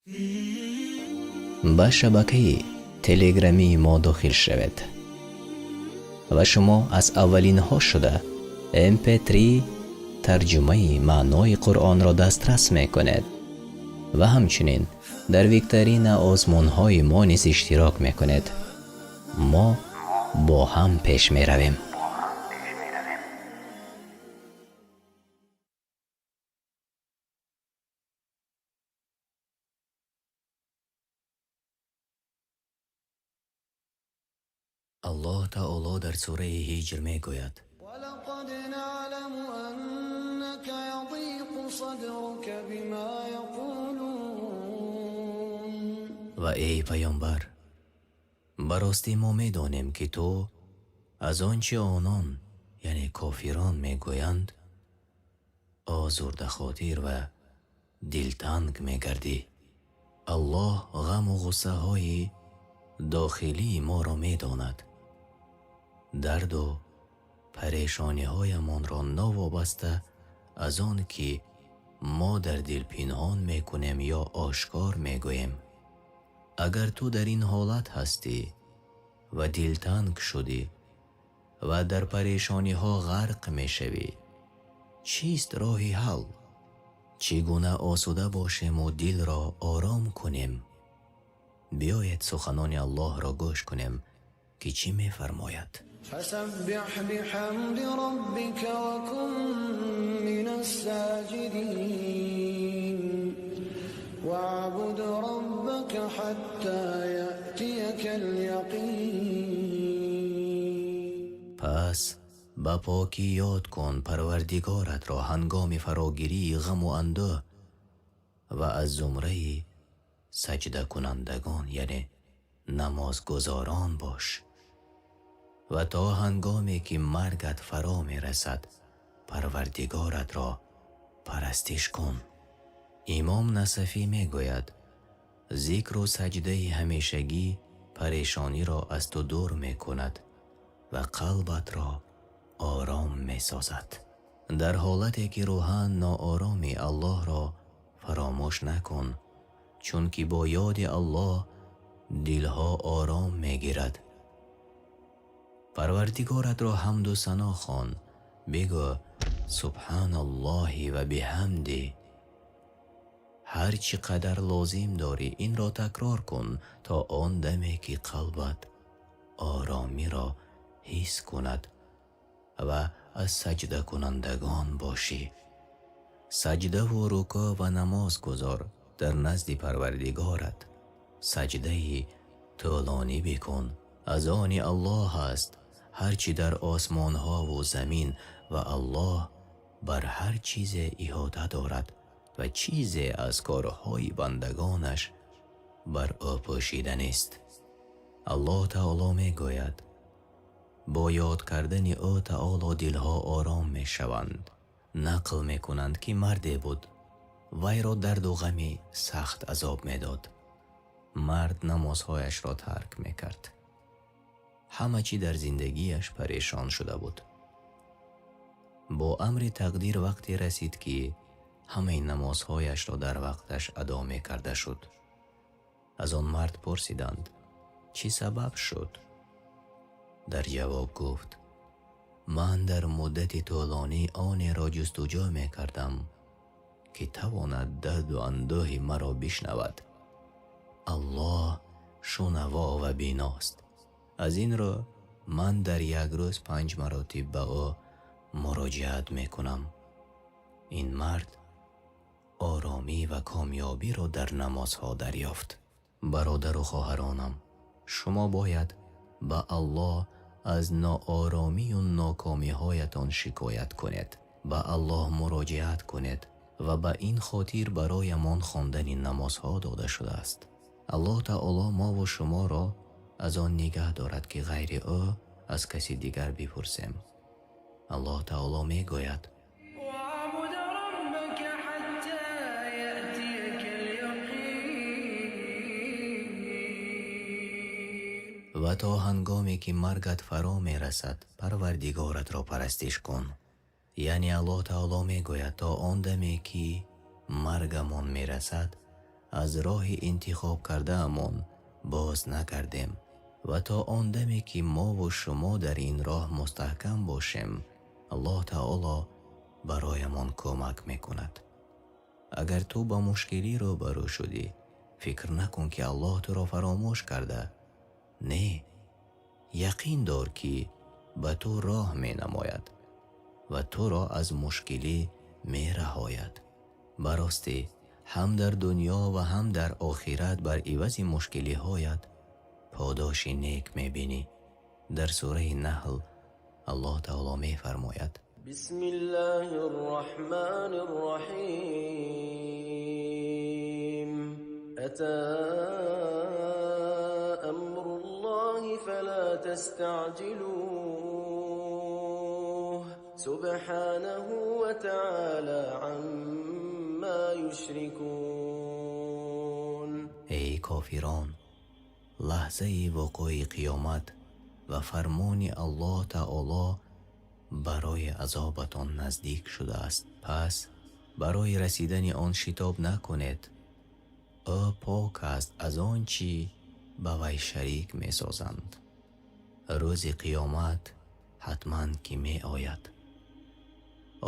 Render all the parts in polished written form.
Ба шабакаи телеграмии мо дохил шавед ва шумо аз аввалинҳо шуда mp3 тарҷумаи маънои Қуръонро дастрас мекунед ва ҳамчунин дар викторина озмунҳои мо низ иштирок мекунед. Мо бо ҳам пеш меравем. Аллоҳ таоло дар сураи Ҳиҷр мегӯяд: ولقد نعلم أنك يضيق صدرك بما يقولون. Ва эй паёмбар, ба ростӣ мо медонем, ки ту аз он чи онон, яъне кофирон, мегӯянд, озурдахотир ва дилтанг мегардӣ. Аллоҳ ғаму ғуссаҳои дохилии моро медонад, дарду парешониҳоямонро новобаста аз он ки мо дар дил пинҳон мекунем ё ошкор мегӯем. Агар ту дар ин ҳолат ҳастӣ ва дилтанг шудӣ ва дар парешониҳо ғарқ мешавӣ, чист роҳи ҳал? Чӣ гуна осуда бошему дилро ором кунем? Биёед, суханони Аллоҳро гӯш кунем, ки чӣ мефармояд. فسبح بحمد ربك وكن من الساجدين واعبد ربك حتى يأتيك اليقين. Пас ба покӣ ёд кун Парвардигоратро ҳангоми фарогирии ғаму андӯҳ ва аз зумраи саҷдакунандагон, яъне намозгузорон бош ва то ҳангоме ки маргат фаро мерасад, Парвардигоратро парастиш кун. Имом Насафӣ мегӯяд: зикру саҷдаи ҳамешагӣ парешониро аз ту дур мекунад ва қалбатро ором месозад. Дар ҳолате ки рӯҳан ноороми, Аллоҳро фаромӯш накун, чунки бо ёди Аллоҳ дилҳо ором мегирад. Парвардигоратро ҳамду сано хон, бигӯ: субҳаналлоҳи ва биҳамди. Ҳар чӣ қадар лозим дорӣ, инро такрор кун то он даме ки қалбат оромиро ҳис кунад ва аз саҷдакунандагон бошӣ. Саҷдаву рукӯъ ва намоз гузор дар назди Парвардигорат, саҷдаи тӯлонӣ бикун. Аз они Аллоҳ аст ҳар чӣ дар осмонҳову замин ва Аллоҳ бар ҳар чизе иҳота дорад ва чизе аз корҳои бандагонаш бар ӯ пӯшида нест. Аллоҳ таоло мегӯяд: бо ёд кардани ӯ таоло дилҳо ором мешаванд. Нақл мекунанд, ки марде буд, вайро дарду ғами сахт азоб медод. Мард намозҳояшро тарк мекард. Ҳама чӣ дар зиндагиаш парешон шуда буд. Бо амри тақдир вақте расид, ки ҳамаи намозҳояшро дар вақташ адо мекарда шуд. Аз он мард пурсиданд, чӣ сабаб шуд? Дар ҷавоб гуфт: ман дар муддати тӯлонӣ онеро ҷустуҷӯ мекардам, ки тавонад дарду андӯҳи маро бишнавад. Аллоҳ шунаво ва биност. Аз ин рӯ ман дар як рӯз 5 маротиб ба ӯ муроҷиат мекунам. Ин мард оромӣ ва комёбиро дар намозҳо дарёфт. Бародару хоҳаронам, шумо бояд ба Аллоҳ аз нооромию нокомиҳоятон шикоят кунед, ба Аллоҳ муроҷиат кунед ва ба ин хотир бароямон хондани намозҳо дода шудааст. Аллоҳ таоло мову шуморо аз он нигаҳ дорад, ки ғайри ӯ аз каси дигар бипурсем. Аллоҳ таоло мегӯяд: واعبد ربك حتى يأتيك اليقين. Ва то ҳангоме ки маргат фаро мерасад, Парвардигоратро парастиш кун. Яъне Аллоҳ таоло мегӯяд, то он даме ки маргамон мерасад, аз роҳи интихоб кардаамон боз нагардем ва то он даме ки мо ва шумо дар ин роҳ мустаҳкам бошем, Аллоҳ таоло бароямон кӯмак мекунад. Агар ту ба мушкилӣ рӯбарӯ шудӣ, фикр накун ки Аллоҳ туро фаромӯш карда. Не, яқин дор ки ба ту роҳ менамояд ва туро аз мушкилӣ мераҳояд. Ба ростӣ ҳам дар дунё ва ҳам дар охират бар ивази мушкилиҳоят подоши нек мебинӣ. Дар сураи Наҳл Аллоҳ таоло мефармояд: Бисмиллоҳир Раҳмонир Раҳим. Ато амруллоҳи фала тастаъҷилуҳ. Субҳонаҳу ва таъоло аммо юшрикун. Эй кофирон, лаҳзаи вуқӯи қиёмат ва фармони Аллоҳ таоло барои азобатон наздик шудааст. Пас барои расидани он шитоб накунед. Ӯ пок аст аз он чӣ ба вай шарик месозанд. Рӯзи қиёмат ҳатман ки меояд.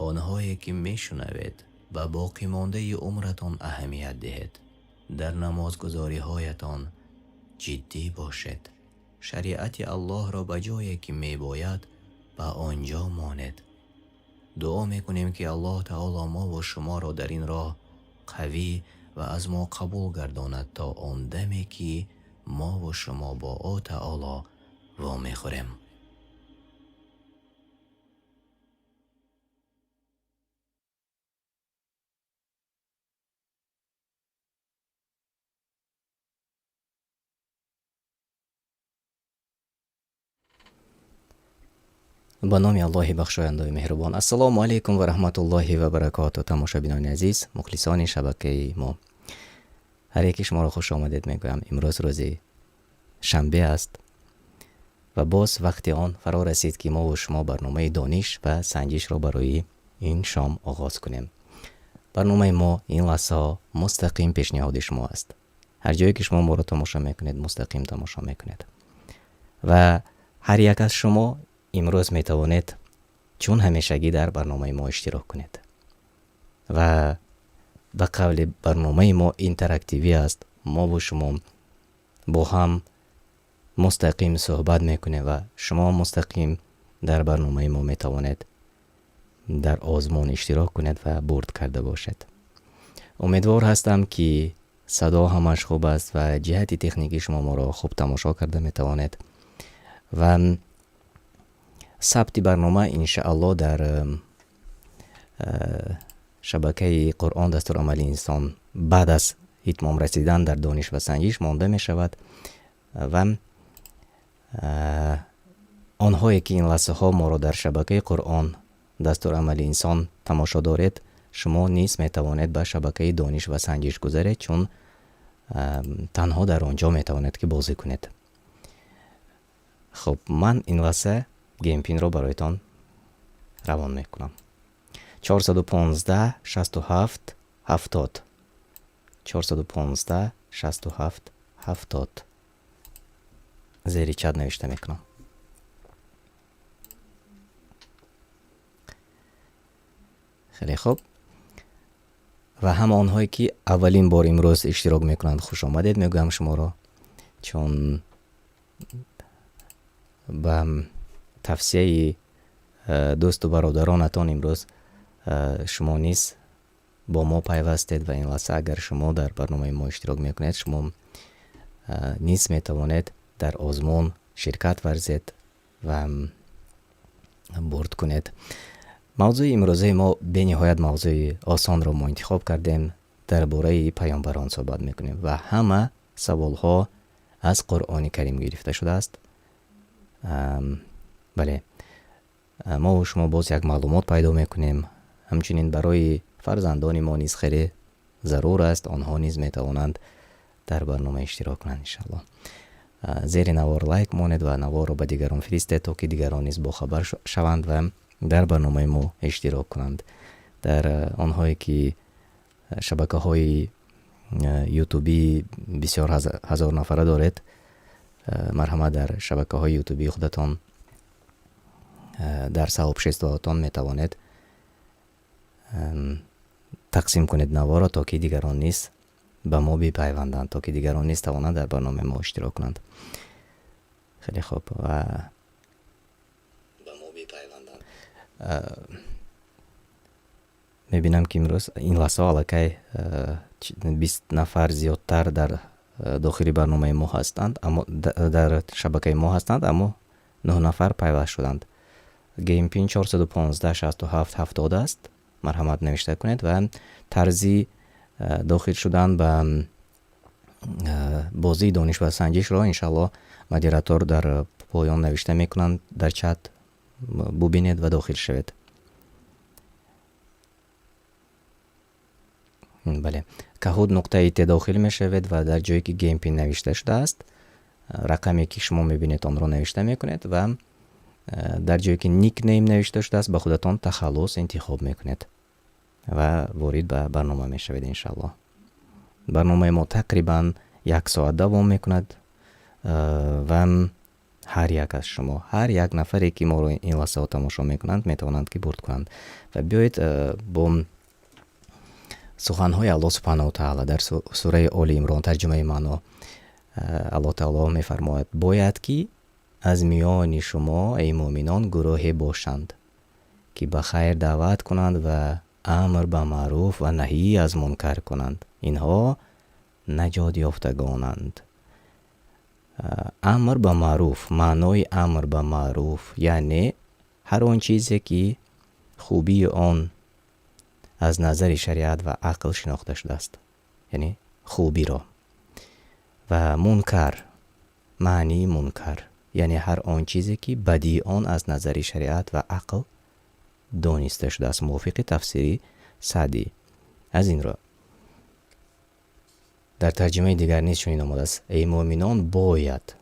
Онҳое ки мешунавед, ба боқимондаи умратон аҳамият диҳед. Дар намозгузориҳоятон ҷиддӣ бошед. Шариати Аллоҳро ба ҷое ки мебояд ба он ҷо монед. Дуо мекунем ки Аллоҳ таоло мо ва шуморо дар ин роҳ қавӣ ва аз мо қабул гардонад то он даме ки мо ва шумо бо ӯ таоло вомехӯрем. Ба номи Аллоҳи бахшояндаи меҳрубон. Ассалому алайкум ва раҳматуллоҳи ва баракоту. Тамошобинони азиз, мухлисони шабакаи мо, ҳар яки шуморо хуш омадед мегӯям. Имрӯз рӯзи шанбе аст ва боз вақти он фаро расид ки мо ва шумо барномаи дониш ва санҷишро барои ин шом оғоз кунем. Барномаи мо ин лаҳзаҳо мустақим пешниҳоди шумо аст. Ҳар ҷое ки шумо моро тамошо мекунед, мустақим тамошо мекунед ва ҳар як аз шумо имрӯз метавонед чун ҳамешагӣ дар барномаи мо иштирок кунед ва ба қавли барномаи мо интерактивӣ аст. Мо бо шумо бо ҳам мустақим суҳбат мекунем ва шумо мустақим дар барномаи мо метавонед дар озмун иштирок кунед ва бурд карда бошед. Умедвор ҳастам ки садо ҳамаш хуб аст ва ҷиҳати техникӣ шумо моро хуб тамошо карда метавонед ва сабти барнома иншааллоҳ дар шабакаи Қуръон дастурамали инсон баъд аз итмом расидан дар дониш ва санҷиш монда мешавад ва онҳое ки ин лаҳзаҳо моро дар шабакаи Қуръон дастурамали инсон тамошо доред, шумо низ метавонед ба шабакаи дониш ва санҷиш гузаред, чун танҳо дар он ҷо метавонед ки бозӣ кунед. Хуб, ман ин лаҳза геймпинро бароятон равон мекунам. 415 67 70, 415 67 70 зери чат навишта мекунам. Хеле хуб. Ва ҳама онҳое ки аввалин бор имрӯз иштирок мекунанд, хуш омадед мегӯям шуморо, чун ба тавсияи дӯсту бародаронатон имрӯз шумо низ бо мо пайвастед ва ин лаҳза агар шумо дар барномаи мо иштирок мекунед, шумо низ метавонед дар озмун ширкат варзед ва бурд кунед. Мавзӯи имрӯзаи мо бениҳоят мавзӯи осонро мо интихоб кардем. Дар бораи паёмбарон суҳбат мекунем ва ҳама саволҳо аз Қуръони Карим гирифта шудааст. Бале, мо ва шумо боз як маълумот пайдо мекунем. Ҳамчунин барои фарзандони мо низ хеле зарур аст, онҳо низ метавонанд дар барнома иштирок кунанд иншааллоҳ. Зери навор лайк монед ва наворро ба дигарон фиристед, то ки дигарон низ бохабар шаванд ва дар барномаи мо иштирок кунанд. Дар онҳое ки шабакаҳои ютубии бисёр ҳазор нафара доред, марҳамат, дар шабакаҳои ютубии худатон, дар сообществоатон метавонед тақсим кунед наворо, то ки дигарон низ ба мо бипайванданд, то ки дигарон низ тавонанд дар барномаи мо иштирок кунанд. Хеле хуб, ва ба мо бипайванданд. Мебинам, ки имрӯз ин лаҳзаҳо аллакай 20 нафар зиёдтар дар дохили барномаи мо ҳастанд, аммо дар шабакаи мо ҳастанд, аммо 9 нафар пайваст шуданд. Game pin 415 67 70 аст. Марҳамат, навишта кунед ва тарзи дохил шудан ба бозии дониш ва санҷишро иншаалло модератор дар поён навишта мекунанд дар чат, бубинед ва дохил шавед. Бале, kahoot.it дохил мешавед ва дар ҷое ки game pin навишта шудааст, рақаме ки шумо мебинед, онро навишта мекунед ва дар ҷое ки nickname навишта шудааст, ба худатон тахаллус интихоб мекунед ва ворид ба барнома мешавед. Иншаалло, барномаи мо тақрибан як соат давом мекунад ва ҳар як аз шумо, ҳар як нафаре ки моро ин лаҳзаҳо тамошо мекунанд, метавонанд ки бурд кунанд. Ва биёед, бо суханҳои Аллоҳ субҳанаҳу таала дар сураи Оли Имрон, тарҷумаи маъно, Аллоҳ таоло мефармояд: «Бояд ки аз миёни шумо, эй муъминон, гурӯҳе бошанд, ки ба хайр даъват кунанд ва амр ба маъруф ва наҳӣ аз мункар кунанд. Инҳо наҷот ёфтагонанд». Амр ба маъруф, маънои амр ба маъруф, яъне ҳар он чизе ки хубии он аз назари шариат ва ақл шинохта шудааст, яъне хубиро, ва мункар, маънии мункар, яъне ҳар он чизе ки бадии он аз назари шариат ва ақл дониста шудааст, мувофиқи тафсири Саъдӣ. Аз ин рӯ, дар тарҷимаи дигар низ чунин омадааст: «Эй муъминон, бояд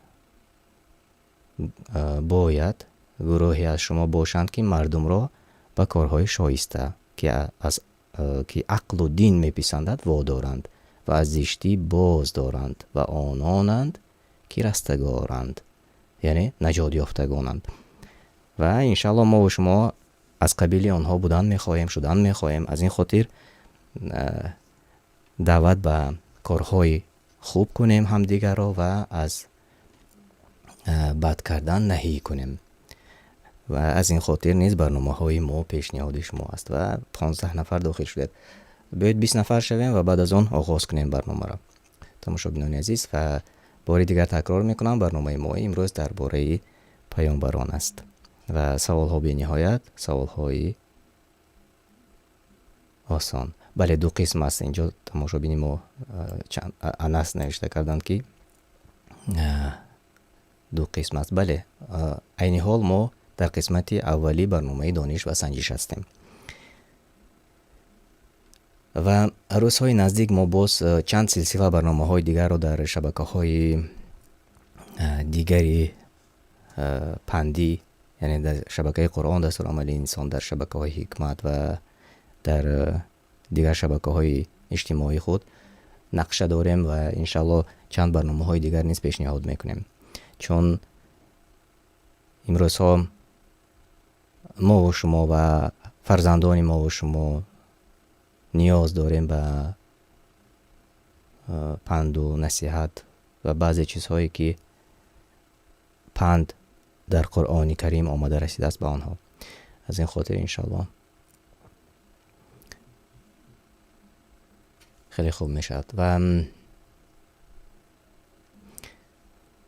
гурӯҳе аз шумо бошанд, ки мардумро ба корҳои шоиста, ки ақлу дин меписандад, водоранд ва аз зиштӣ боз доранд, ва ононанд ки растагоранд, яъне наҷот ёфтагонанд». Ва иншаалло мо шумо аз қабили онҳо будан мехоҳем, шудан мехоҳем. Аз ин хотир даъват ба корҳои хуб кунем ҳамдигарро ва аз бад кардан наҳӣ кунем. Ва аз ин хотир низ барномаҳои мо пешниҳоди шумо аст. Ва 15 нафар дохил шудед, биёед 20 нафар шавем ва баъд аз он оғоз кунем барномаро. Тамошобинони азиз, ва бори дигар такрор мекунам, барномаи мо имрӯз дар бораи паёмбарон аст ва саволҳо бениҳоят саволҳои осон. Бале, ду қисм аст. Инҷо тамошобини мо Анас навишта карданд, ки ду қисм аст. Бале, айни ҳол мо дар қисмати аввали барномаи дониш ва санҷиш ҳастем ва рӯзҳои наздик мо боз чанд силсила барномаҳои дигарро дар шабакаҳои дигари пандӣ, яъне дар шабакаи Қуръон дастурамали инсон, дар шабакаҳои Ҳикмат ва дар дигар шабакаҳои иҷтимоии худ нақша дорем ва иншаалло чанд барномаҳои дигар низ пешниҳод мекунем, чун имрӯзҳо мову шумо ва фарзандони мову шумо ниёз дорем ба панду насиҳат ва баъзе чизҳое ки панд дар Қуръони Карим омада расидааст ба онҳо. Аз ин хотир иншоалло хеле хуб мешавад. Ва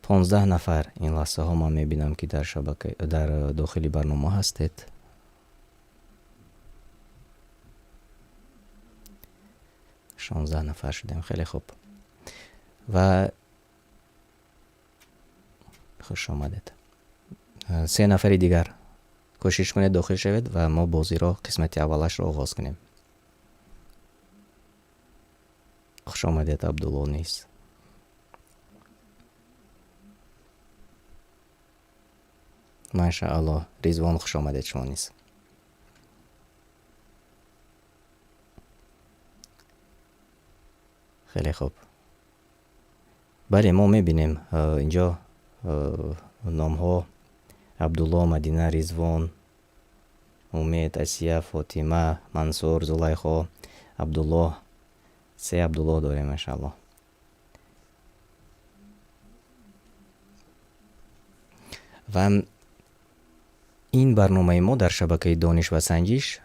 15 нафар ин лаҳзаҳо ман мебинам, ки дар шабака, дар дохили барнома ҳастед. 16 нафар шудем, хеле хуб ва хуш омадед. Се нафари дигар кӯшиш кунед дохил шавед ва мо бозиро, қисмати аввалашро оғоз кунем. Хуш омадед, Абдулло низ. Машаалло, Ризвон, хуш омадед шумо низ. Хеле хуб. Бале, мо мебинем инҷо номҳо: Абдулло, Мадина, Ризвон, Умед, Асия, Фотима, Мансур, Зулайхо, Абдулло. Се Абдулло дорем, машаалло. Ва ин барномаи мо дар шабакаи Дониш ва Санҷиш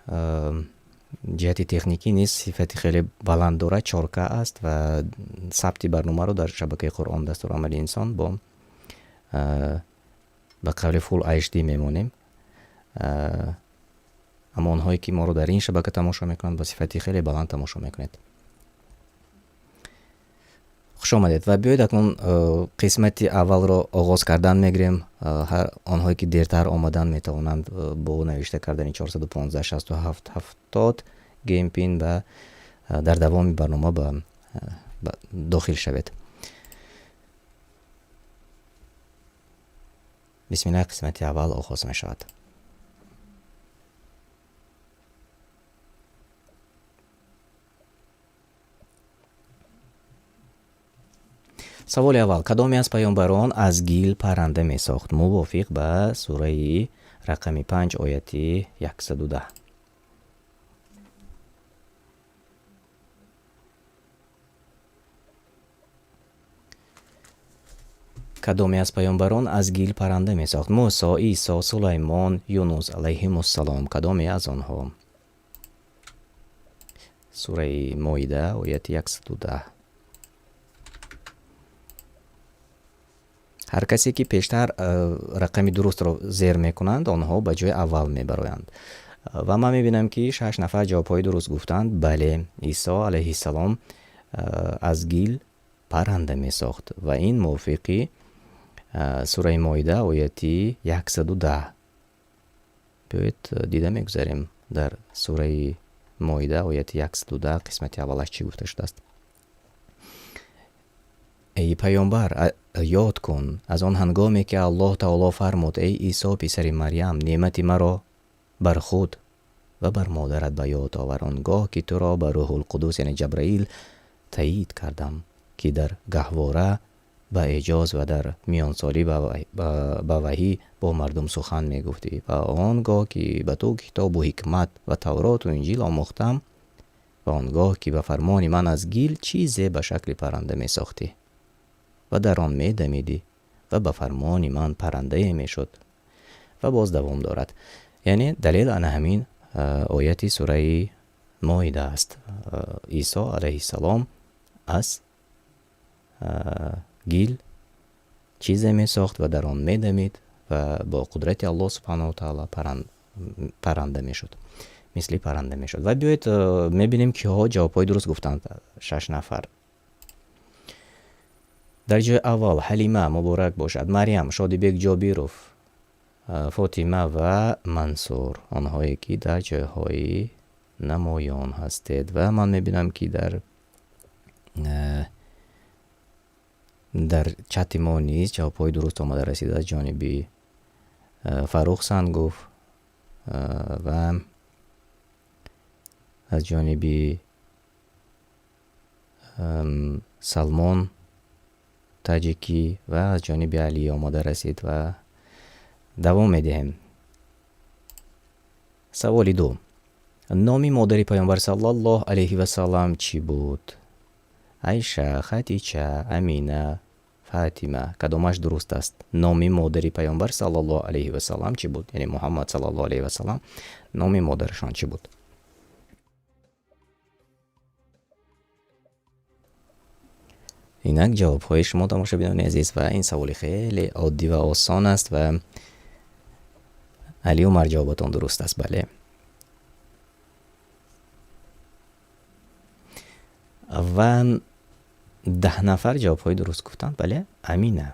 ҷиҳати техникӣ низ сифати хеле баланд дорад, 4К аст ва сабти барномаро дар шабакаи Қуръон дастурамали инсон бо ба қавли Full HD мемонем. Аммо онҳое ки моро дар ин шабака тамошо мекунанд, ба сифати хеле баланд тамошо мекунед. Хуш омадед ва биёед акнун қисмати аввалро оғоз кардан мегирем. Ҳар онҳое ки дертар омадан метавонанд бо навишта кардани 415 67 70 game pin ба дар давоми барнома ба дохил шавед. Бисмиллаҳ, қисмати аввал оғоз мешавад. Саволи аввал: кадоме аз паёмбарон аз гил парранда месохт? Мувофиқ ба сураи рақами 5 ояти 110. Кадоме аз паёмбарон аз гил парранда месохт? Мусо, Исо, Сулаймон, Юнус алайҳимуссалом. Кадоме аз онҳо? Сураи Моида, ояти 110. Ҳар касе ки пештар рақами дурустро зер мекунанд, онҳо ба ҷои аввал мебароянд. Ва ман мебинам, ки 6 нафар ҷавобҳои дуруст гуфтанд. Бале, Исо алайҳиссалом аз гил парранда месохт ва ин мувофиқи сураи Моида ояти 110. Биёед дида мегузарем дар сураи Моида ояти 110 қисмати аввалаш чӣ гуфта шудааст. Эй паёмбар, ёд кун аз он ҳангоме ки Аллоҳ таоло фармуд: эй Исо писари Марьям, неъмати маро бар худ ва бар модарат ба ёд овар, он гоҳ ки туро ба Рӯҳулқудус, яъне Ҷабраил, таъид кардам, ки дар гаҳвора ба эъҷоз ва дар миёнсолӣ ба ваҳӣ бо мардум сухан мегуфтӣ, ва он гоҳ ки ба ту китобу ҳикмат ва Тавроту Инҷил омӯхтам, ва он гоҳ ки ба фармони ман аз гил чизе ба шакли парранда месохтӣ ва дар он медамидӣ ва ба фармони ман паррандае мешуд. Ва боз давом дорад. Яъне далел ана ҳамин ояти сураи Моида аст. Исо алайҳиссалом аз гил чизе месохт ва дар он медамид ва бо қудрати Аллоҳ субҳанаҳу ва таъоло парранда мешуд, мисли парранда мешуд. Ва биёед мебинем киҳо ҷавобҳои дуруст гуфтанд. 6 нафар. Дар ҷои аввал Ҳалима, муборак бошад, Марьям, Шодибек Ҷобиров, Фотима ва Мансур, онҳое ки дар ҷойҳои намоён ҳастед. Ва ман мебинам ки дар чати мо низ ҷавобҳои дуруст омада расид аз ҷониби Фаррух Сангов ва аз ҷониби Салмон Таҷикӣ ва аз ҷониби Алӣ омода расид. Ва давом медиҳем. Саволи 2. Номи модари паёмбар саллаллоҳ алайҳи васаллам чӣ буд? Айша, Хатича, Амина, Фатима. Кадомаш дуруст аст? Номи модари паёмбар саллаллоҳ алайҳи васаллам чӣ буд? Яъне Муҳаммад саллаллоҳ алайҳи васаллам номи модарашон чӣ буд? Инак ҷавобҳои шумо, тамошобинони азиз, ва ин саволи хеле оддӣ ва осон аст ва Али Умар ҷавобатон дуруст аст, бале. Ва 10 нафар ҷавобҳои дуруст гуфтанд, бале, Амина.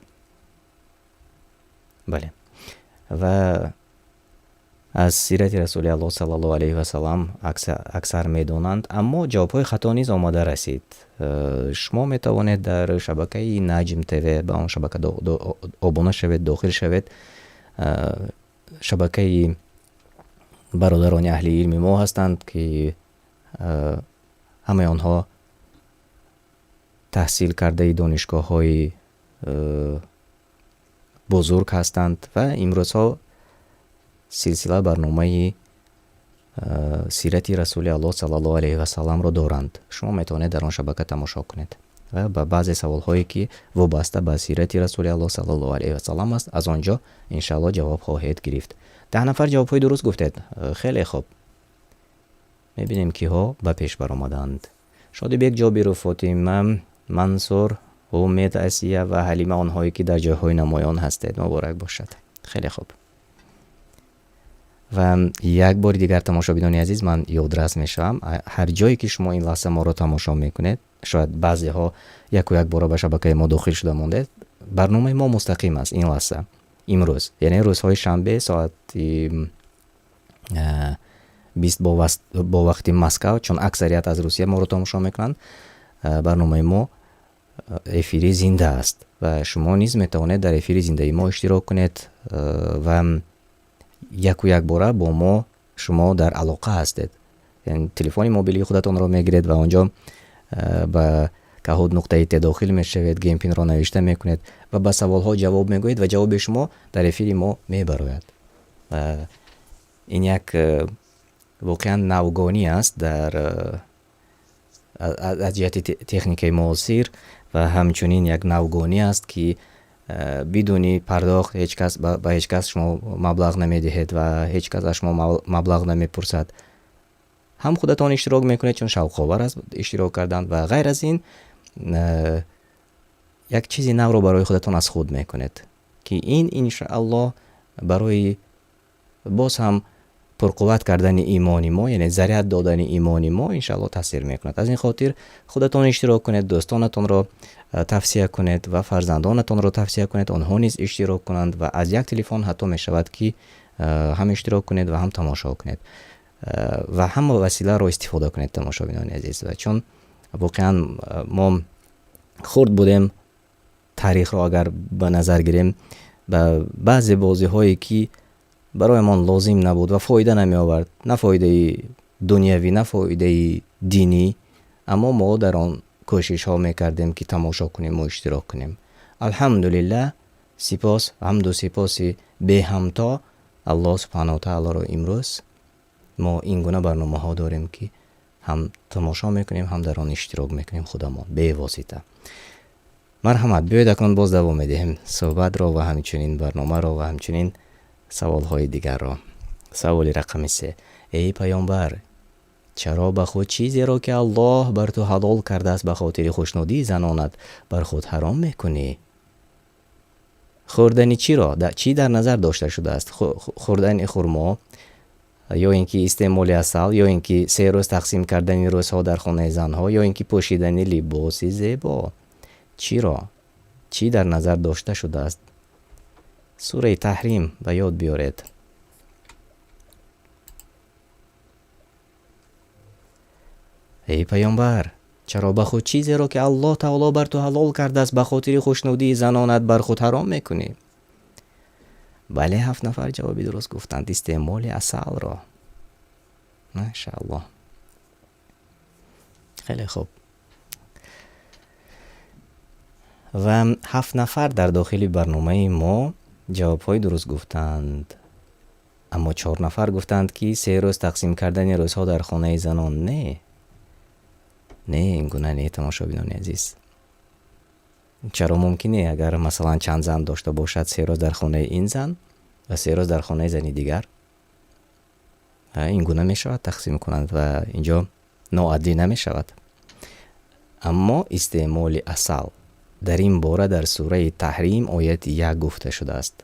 Бале. Ва аз сирати Расули Аллоҳ саллаллоҳу алайҳи васаллам аксар медонанд, аммо ҷавобҳои хато низ омада расид. Шумо метавонед дар шабакаи Наҷм ТВ ба он шабака обуна шавед, дохил шавед. Шабакаи бародарони аҳли илми мо ҳастанд, ки ҳамаи онҳо таҳсил кардаи донишгоҳҳои бузург ҳастанд ва имрӯзҳо силсила барномаи сирати Расули Аллоҳ саллаллоҳу алайҳи васалламро доранд. Шумо метавонед дар он шабака тамошо кунед ва ба баъзе саволҳое, ки вобаста ба сирати Расули Аллоҳ саллаллоҳу алайҳи васаллам аст, аз он ҷо иншааллоҳ ҷавоб хоҳед гирифт. 10 нафар ҷавобҳои дуруст гуфтед. Хеле хуб. Мебинем, киҳо ба пеш баромаданд. Шодибек Ҷобиров, Фотима, Мансур, Умед, Асия ва Ҳалима, онҳое ки дар ҷойҳои намоён ҳастед, муборак бошад. Хеле хуб. Ва як бори дигар, тамошобинони азиз, ман ёдрас мешавам: ҳар ҷое ки шумо ин лаҳза моро тамошо мекунед, шояд баъзеҳо яку як бора ба шабакаи мо дохил шуда мондед, барномаи мо мустақим аст ин лаҳза, имрӯз, яъне рӯзҳои шанбе, соати 20 бо вақти Москав, чун аксарият аз Русия моро тамошо мекунанд. Барномаи мо эфири зинда аст ва шумо низ метавонед дар эфири зиндаи мо иштирок кунед ва яку як бора бо мо шумо дар алоқа ҳастед. Яъне телефони мобилии худатонро мегиред ва он ҷо ба Kahoot нуқта it дохил мешавед, game pin ро навишта мекунед ва ба саволҳо ҷавоб мегӯед ва ҷавоби шумо дар эфири мо мебарояд. Ин як воқеан навгонӣ аст дар аз ҷиҳати техникаи муосир ва ҳамчунин як навгонӣ аст, ки бидуни пардохт ҳеҷ кас ба ҳеҷ кас шумо маблағ намедиҳед ва ҳеҷ кас аз шумо маблағ намепурсад. Ҳам худатон иштирок мекунед, чун шавқовар аст иштирок кардан, ва ғайр аз ин як чизи навро барои худатон аз худ мекунед, ки ин иншааллоҳ барои боз ҳам пурқувват кардани имони мо, яъне заряд додани имони мо, иншааллоҳ таъсир мекунад. Аз ин хотир худатон иштирок кунед, дӯстонатонро тавсия кунед ва фарзандонатонро тавсия кунед, онҳо низ иштирок кунанд ва аз як телефон ҳатто мешавад, ки ҳам иштирок кунед ва ҳам тамошо кунед ва ҳама василаро истифода кунед, тамошобинони азиз. Ва чун воқеан мо хурд будем, таърихро агар ба назар гирем, ба баъзе бозиҳое ки бароямон лозим набуд ва фоида намеовард, на фоидаи дунявӣ, на фоидаи динӣ, аммо мо дар он кӯшишҳо мекардем, ки тамошо кунем ва иштирок кунем. Алҳамдулиллаҳ, сипос, ҳамду сипоси беҳамто Аллоҳ субҳанаҳу таолоро, имрӯз мо ин гуна барномаҳо дорем, ки ҳам тамошо мекунем, ҳам дар он иштирок мекунем худамон бевосита. Марҳамат, биёед, акнун боз давом медиҳем суҳбатро ва ҳамчунин барномаро ва ҳамчунин саволҳои дигарро. Саволи рақами 3: эй паёмбар, чаро ба худ чизеро, ки Аллоҳ бар ту ҳалол кардааст, ба хотири хушнудии занонат бар худ ҳаром мекунӣ? Хӯрдани чиро? Чӣ дар назар дошта шудааст? Хӯрдани хурмо ё ин ки истеъмоли асал, ё ин ки 3 рӯз тақсим кардани рӯзҳо дар хонаи занҳо, ё ин ки пӯшидани либоси зебо? Чиро, чӣ дар назар дошта шудааст? Сураи Таҳрим ба ёд биёред. Эй паёмбар, чаро ба худ чизеро, ки Аллоҳ таоло бар ту ҳалол кардааст, ба хотири хушнудии занонат бар худ ҳаром мекунӣ? Бале, ҳафт нафар ҷавоби дуруст гуфтанд: истеъмоли асалро. Машааллоҳ, хеле хуб. Ва ҳафт нафар дар дохили барномаи мо ҷавобҳои дуруст гуфтанд, аммо чор нафар гуфтанд, ки 3 рӯз тақсим кардани рӯзҳо дар хонаи занон. Не, не, ин гуна не, тамошобинони азиз. Чаро мумкин не, агар масалан чанд зан дошта бошад, 3 рӯз дар хонаи ин зан ва 3 рӯз дар хонаи зани дигар, ин гуна мешавад тақсим кунанд ва инҷо ноадлӣ намешавад. Аммо истеъмоли асал дар ин бора дар сураи Таҳрим ояти 1 гуфта шудааст.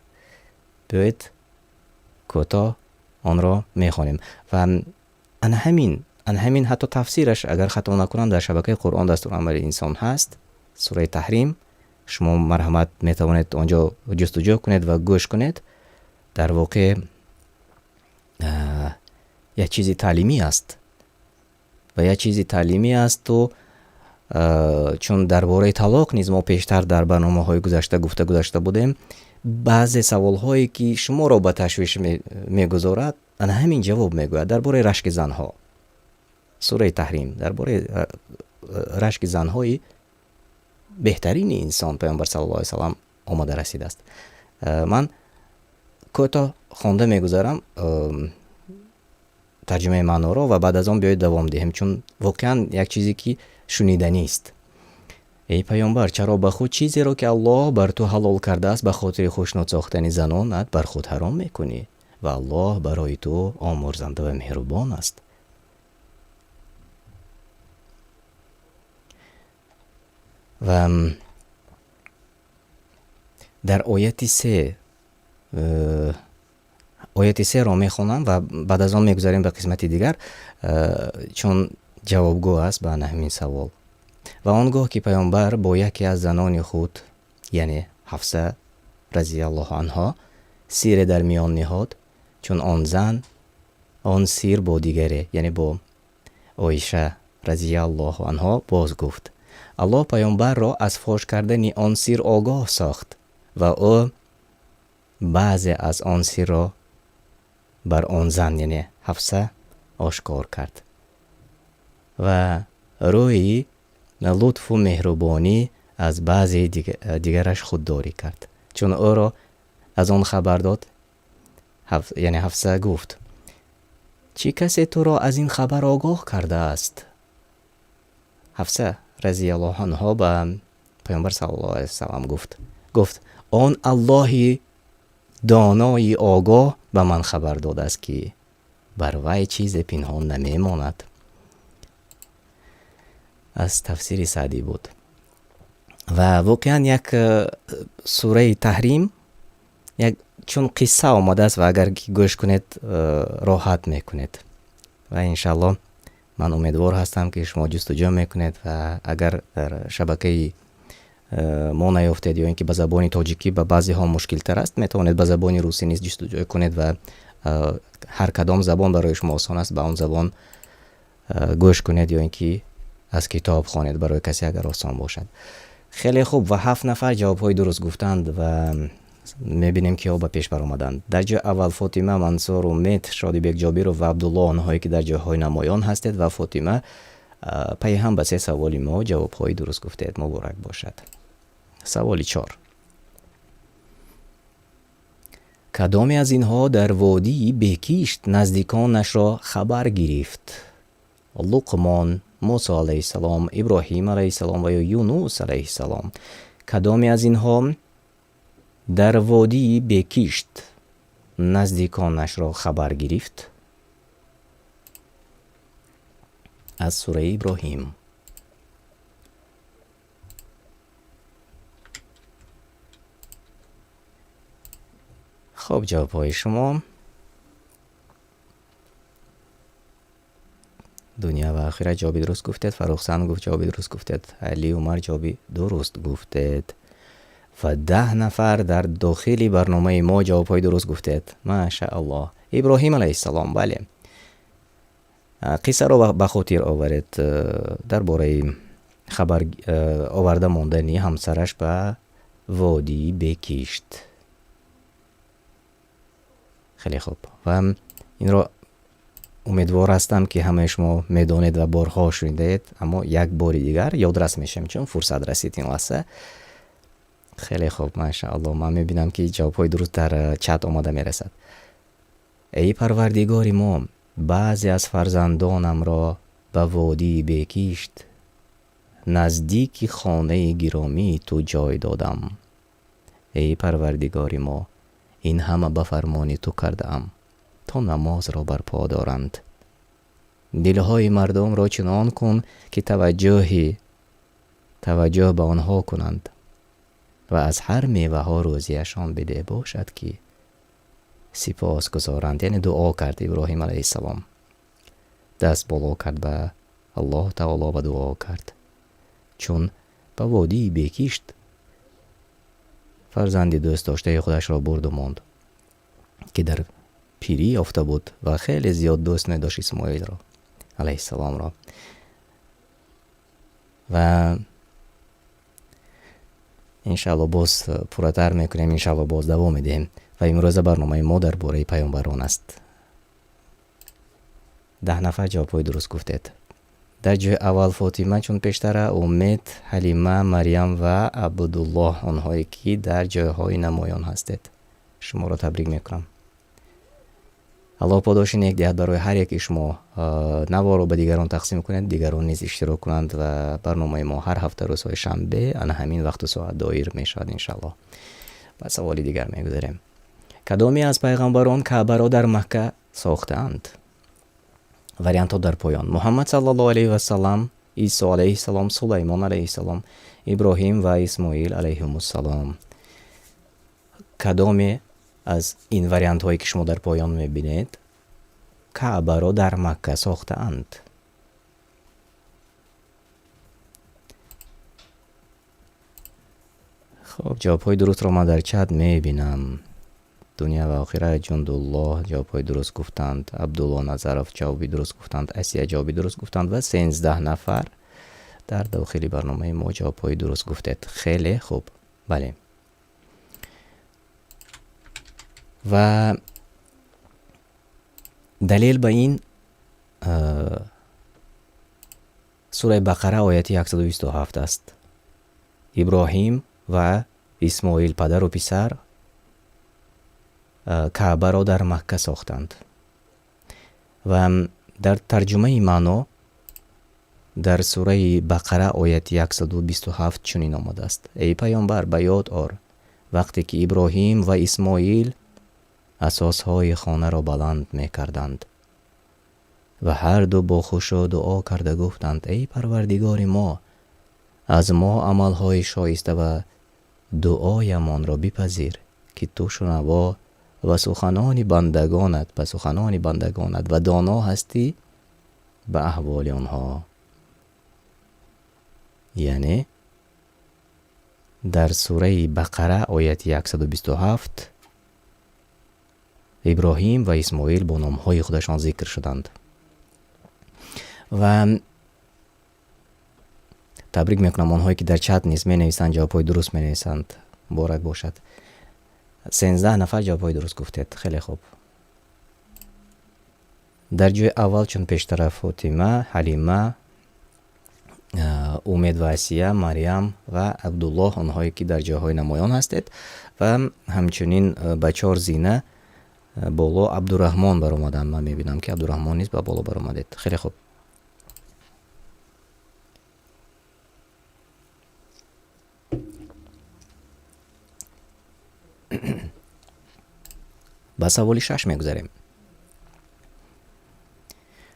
Биёед, кӯтоҳ онро мехонем ва ана ҳамин ҳатто тафсираш, агар хато накунам, дар шабакаи Қуръон дастурамали инсон ҳаст. Сураи Таҳрим, шумо марҳамат метавонед онҷо ҷустуҷӯ кунед ва гӯш кунед. Дар воқеъ як чизи таълимӣ аст ва як чизи таълимӣ асту чун дар бораи талоқ низ мо пештар дар барномаҳои гузашта гуфта гузашта будем, баъзе саволҳое ки шуморо ба ташвиш мегузорад, ана ҳамин ҷавоб мегӯяд. Дар бораи рашки занҳо, сураи Таҳрим, дар бораи рашки занҳои Беҳтарини инсон Паёмбар саллаллоҳу алайҳи васаллам омада расидааст. Ман кӯтоҳ хонда мегузарам тарҷумаи маъноро ва баъд аз он биёед давом диҳем, чун воқеан як чизе ки шуниданист. Эй Паёмбар, чаро ба худ чизеро, ки Аллоҳ бар ту ҳалол кардааст, ба хотири хушнуд сохтани занонат бар худ ҳаром мекунӣ? Ва Аллоҳ барои ту омӯрзанда ва меҳрубон аст. Ва дар ояти се, ояти серо мехонам ва баъд аз он мегузарем ба қисмати дигар, чун ҷавобгӯ аст ба ҳамин савол. Ва он гоҳ ки Паёмбар бо яке аз занони худ, яъне Ҳафса разияллоҳу анҳо, сире дар миён ниҳод, чун он зан он сир бо дигаре, яъне бо Оиша разияллоҳу анҳо боз гуфт. Аллоҳ Паёмбарро аз фош кардани он сир огоҳ сохт ва ӯ баъзе аз он сирро бар он зан, яъне Ҳафса, ошкор кард. Ва рӯи лутфу меҳрубонӣ аз баъзе дигараш худдорӣ кард. Чун ӯро аз он хабар дод, яъне Ҳафса гуфт: чӣ касе туро аз ин хабар огоҳ кардааст? Ҳафса разияллоҳу анҳо ба Паёмбар саллаллоҳу алайҳи васаллам гуфт. Гуфт: он Аллоҳи донои огоҳ ба ман хабар додааст, ки бар вай чизе пинҳон намемонад. Аз тафсири Саъдӣ буд. Ва воқеан як сураи Таҳрим як чун қисса омадааст ва агар гӯш кунед, роҳат мекунед. Ва иншааллоҳ ман умедвор ҳастам, ки шумо ҷустуҷӯ мекунед ва агар дар шабакаи мо наёфтед ё ин ки ба забони тоҷикӣ ба баъзеҳо мушкилтар аст, метавонед ба забони русӣ низ ҷустуҷӯ кунед ва ҳар кадом забон барои шумо осон аст, ба он забон гӯш кунед ё ин ки аз китоб хонед барои касе агар осон бошад. Хеле хуб, ва 7 нафар ҷавобҳои дуруст гуфтанд ва мебинем ки ҳо ба пеш баромаданд. Дар ҷои аввал Фотима, Мансур, Умед, Шодибек Ҷобиров ва Абдулло, онҳое ки дар ҷойҳои намоён ҳастед, ва Фотима пайи ҳам ба 3 саволи мо ҷавобҳои дуруст гуфтед. Муборак бошад. Саволи 4. Кадоме аз инҳо дар водии бекишт наздиконашро хабар гирифт? Луқмон, Мусо алайҳиссалом, Иброҳим алайҳиссалом ва ё Юнус алайҳиссалом. Кадоме аз инҳо дар водии бекишт наздиконашро хабар гирифт? Аз сураи Иброҳим. Хоб, ҷавобҳои шумо. Дунё ва охират ҷавоби дуруст гуфтед. Фаррухсан гуфт ҷавоби дуруст гуфтед. Али Умар ҷавоби дуруст гуфтед. Ва 10 нафар дар дохили барномаи мо ҷавобҳои дуруст гуфтед. Машааллоҳ. Иброҳим алайҳиссалом, бале. Қиссаро ба хотир оваред дар бораи хабар оварда мондани ҳамсараш ба водии бекишт. Хеле хуб. Ва инро умедвор ҳастам, ки ҳамаи шумо медонед ва борҳо шунидаед, аммо як бори дигар ёдрас мешавем, чун фурсат расид ин лаҳза. Хеле хуб, машааллоҳ. Ман мебинам, ки ҷавобҳои дуруст дар чат омада мерасад. Эй Парвардигори мо, баъзе аз фарзандонамро ба водии бекишт наздики хонаи гиромии ту ҷой додам. Эй Парвардигори мо, ин ҳама ба фармони ту кардаам, то намозро барпо доранд. Дилҳои мардумро чунон кун, ки таваҷҷӯҳ ба онҳо кунанд ва аз ҳар меваҳо рӯзияшон бидеҳ бошад, ки сипос гузоранд. Яъне дуо кард Иброҳим алайҳиссалом, даст боло кард ба Аллоҳ таоло ва дуо кард, чун ба водии бекишт фарзанди дӯст доштаи худашро бурду монд, ки дар пирӣ ёфта буд ва хеле зиёд дӯст медошт Исмоилро алайҳиссаломро. Ва иншааллоҳ боз пурратар мекунем, иншааллоҳ боз давом медиҳем. Ва имрӯза барномаи мо дар бораи паёмбарон аст. 10 нафар ҷавобҳои дуруст гуфтед. Дар ҷои аввал Фотима, чун пештара, Умед, Ҳалима, Марьям ва Абдуллоҳ, онҳое ки дар ҷойҳои намоён ҳастед. Шуморо табрик мекунам. Аллоҳ подоши нек диҳад барои ҳар яки шумо. Наворро ба дигарон тақсим кунед, дигарон низ иштирок кунанд ва барномаи мо ҳар ҳафта рӯзҳои шанбе ана ҳамин вақту соат доир мешавад иншааллоҳ. Ба саволи дигар мегузарем. Кадоме аз пайғамбарон Каъбаро дар Макка сохтаанд? Вариантҳо дар поён. Муҳаммад саллаллоҳу алайҳи васаллам, Исо алайҳиссалом, Сулаймон алайҳиссалом, Иброҳим ва Исмоил алайҳимуссалом. Кадоме аз ин вариантҳое ки шумо дар поён мебинед, Каъбаро дар Макка сохтаанд? Хоб, ҷавобҳои дурустро ман дар чат мебинам. Дунё ва охират, Ҷундуллоҳ ҷавобҳои дуруст гуфтанд, Абдулло Назаров ҷавоби дуруст гуфтанд, Асия ҷавоби дуруст гуфтанд ва 13 нафар дар дохили барномаи мо ҷавобҳои дуруст гуфтед. Хеле хуб. Бале. Ва далел ба ин сураи Бақара ояти 127 аст. Иброҳим ва Исмоил, падару писар, Каъбаро дар Макка сохтанд. Ва дар тарҷумаи маъно дар сураи Бақара ояти 127 чунин омадааст: Эй паёмбар, ба ёд ор вақте ки Иброҳим ва Исмоил асосҳои хонаро баланд мекарданд ва ҳарду бо хушӯъ дуо карда гуфтанд: Эй Парвардигори мо, аз мо амалҳои шоиста ва дуоямонро бипазир, ки ту шунаво ва суханони бандагонат ба суханони бандагонат ва доно ҳастӣ ба аҳволи онҳо. Яъне дар сураи Бақара ояти 127 Иброҳим ва Исмоил бо номҳои худашон зикр шуданд. Ва табрик мекунам онҳое ки дар чат низ менависанд, ҷавобҳои дуруст менависанд. Муборак бошад. 13 нафар ҷавобҳои дуруст гуфтед. Хеле хуб. Дар ҷои аввал чун пештара Фотима, Ҳалима, Умед ва Асия, Марьям ва Абдуллоҳ, онҳое ки дар ҷойҳои намоён ҳастед ва ҳамчунин ба 4 зина боло Абдураҳмон баромаданд. Ман мебинам ки Абдураҳмон низ ба боло баромадед. Хеле хуб. Ба саволи 6 мегузарем.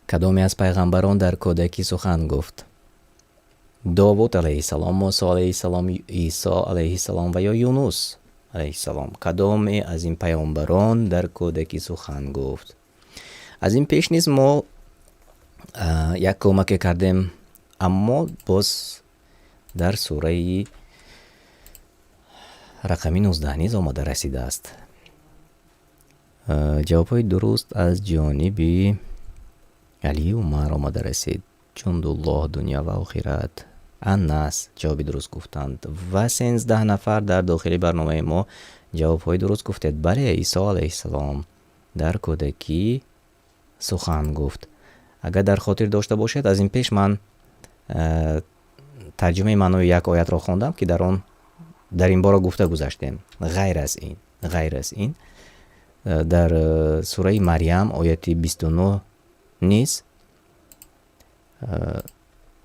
Кадоме аз пайғамбарон дар кӯдакӣ сухан гуфт? Довуд алайҳиссалом, Мусо алайҳиссалом, Исо алайҳиссалом ва ё Юнус алайҳиссалом. Кадоме аз ин пайғамбарон дар кӯдакӣ сухан гуфт? Аз ин пеш низ мо як кӯмаке кардем, аммо боз дар сураи рақами 19 низ омада расидааст. Ҷавобҳои дуруст аз ҷониби Али Умар омада расид. Ҷундуллоҳ, дунё ва охират, Анас ҷавоби дуруст гуфтанд ва 13 нафар дар дохили барномаи мо ҷавобҳои дуруст гуфтед. Бале, Исо алайҳиссалом дар кӯдакӣ сухан гуфт. Агар дар хотир дошта бошед, аз ин пеш ман тарҷумаи маънои як оятро хондам, ки дар он дар ин бора гуфта гузаштем. Ғайр аз ин дар сураи Марьям ояти 29 низ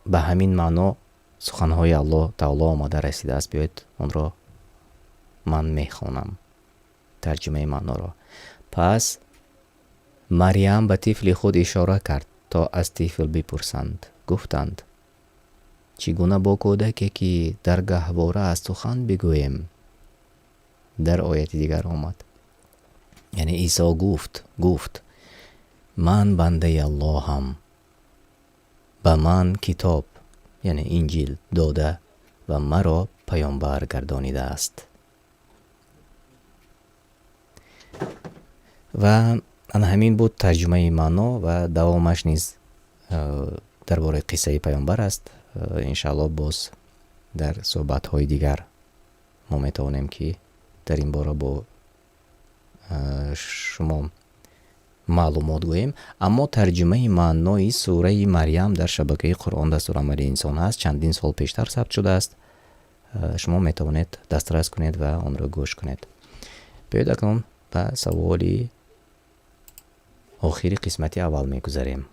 ба ҳамин маъно суханҳои Аллоҳ таоло омада расидааст. Биёед онро ман мехонам, тарҷумаи маъноро. Пас Марьям ба тифли худ ишора кард, то аз тифл бипурсанд. Гуфтанд: чӣ гуна бо кӯдаке ки дар гаҳвора аст сухан бигӯем? Дар ояти дигар омад. Яъне Исо гуфт: ман бандаи Аллоҳам, ба ман китоб, яъне Инҷил дода ва маро паёмбар гардонидааст. Ва ана ҳамин буд тарҷумаи маъно ва давомаш низ дар бораи қиссаи паёмбар аст. Иншааллоҳ боз дар суҳбатҳои дигар мо метавонем ки дар ин бора бо шумо Маълумот гӯем, аммо тарҷумаи маънои сураи Марьям дар шабакаи Қуръон дастурамали инсон аст, чандин сол пештар сабт шудааст. Шумо метавонед дастрас кунед ва онро гӯш кунед. Биёед, акнун ба саволи охири қисмати аввал мегузарем.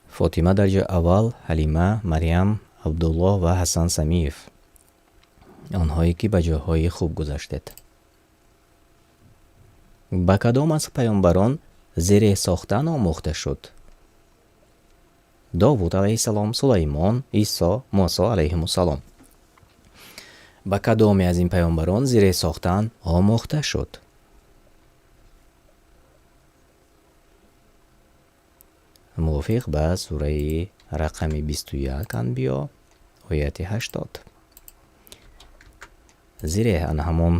Фотима дар ҷои аввал, Ҳалима, Марьям, Абдуллоҳ ва Ҳасан Самиев, онҳое ки ба ҷойҳои хуб гузаштед. Ба кадом аз паёмбарон зиреҳ сохтан омӯхта шуд? Довуд алайҳиссалом, Сулаймон, Исо, Мусо алайҳимуссалом. Ба кадоме аз ин паёмбарон зиреҳ сохтан омӯхта шуд? Мувофиқ ба сураи рақами 21 Анбиё, ояти 80. Зиреҳ ана ҳамон,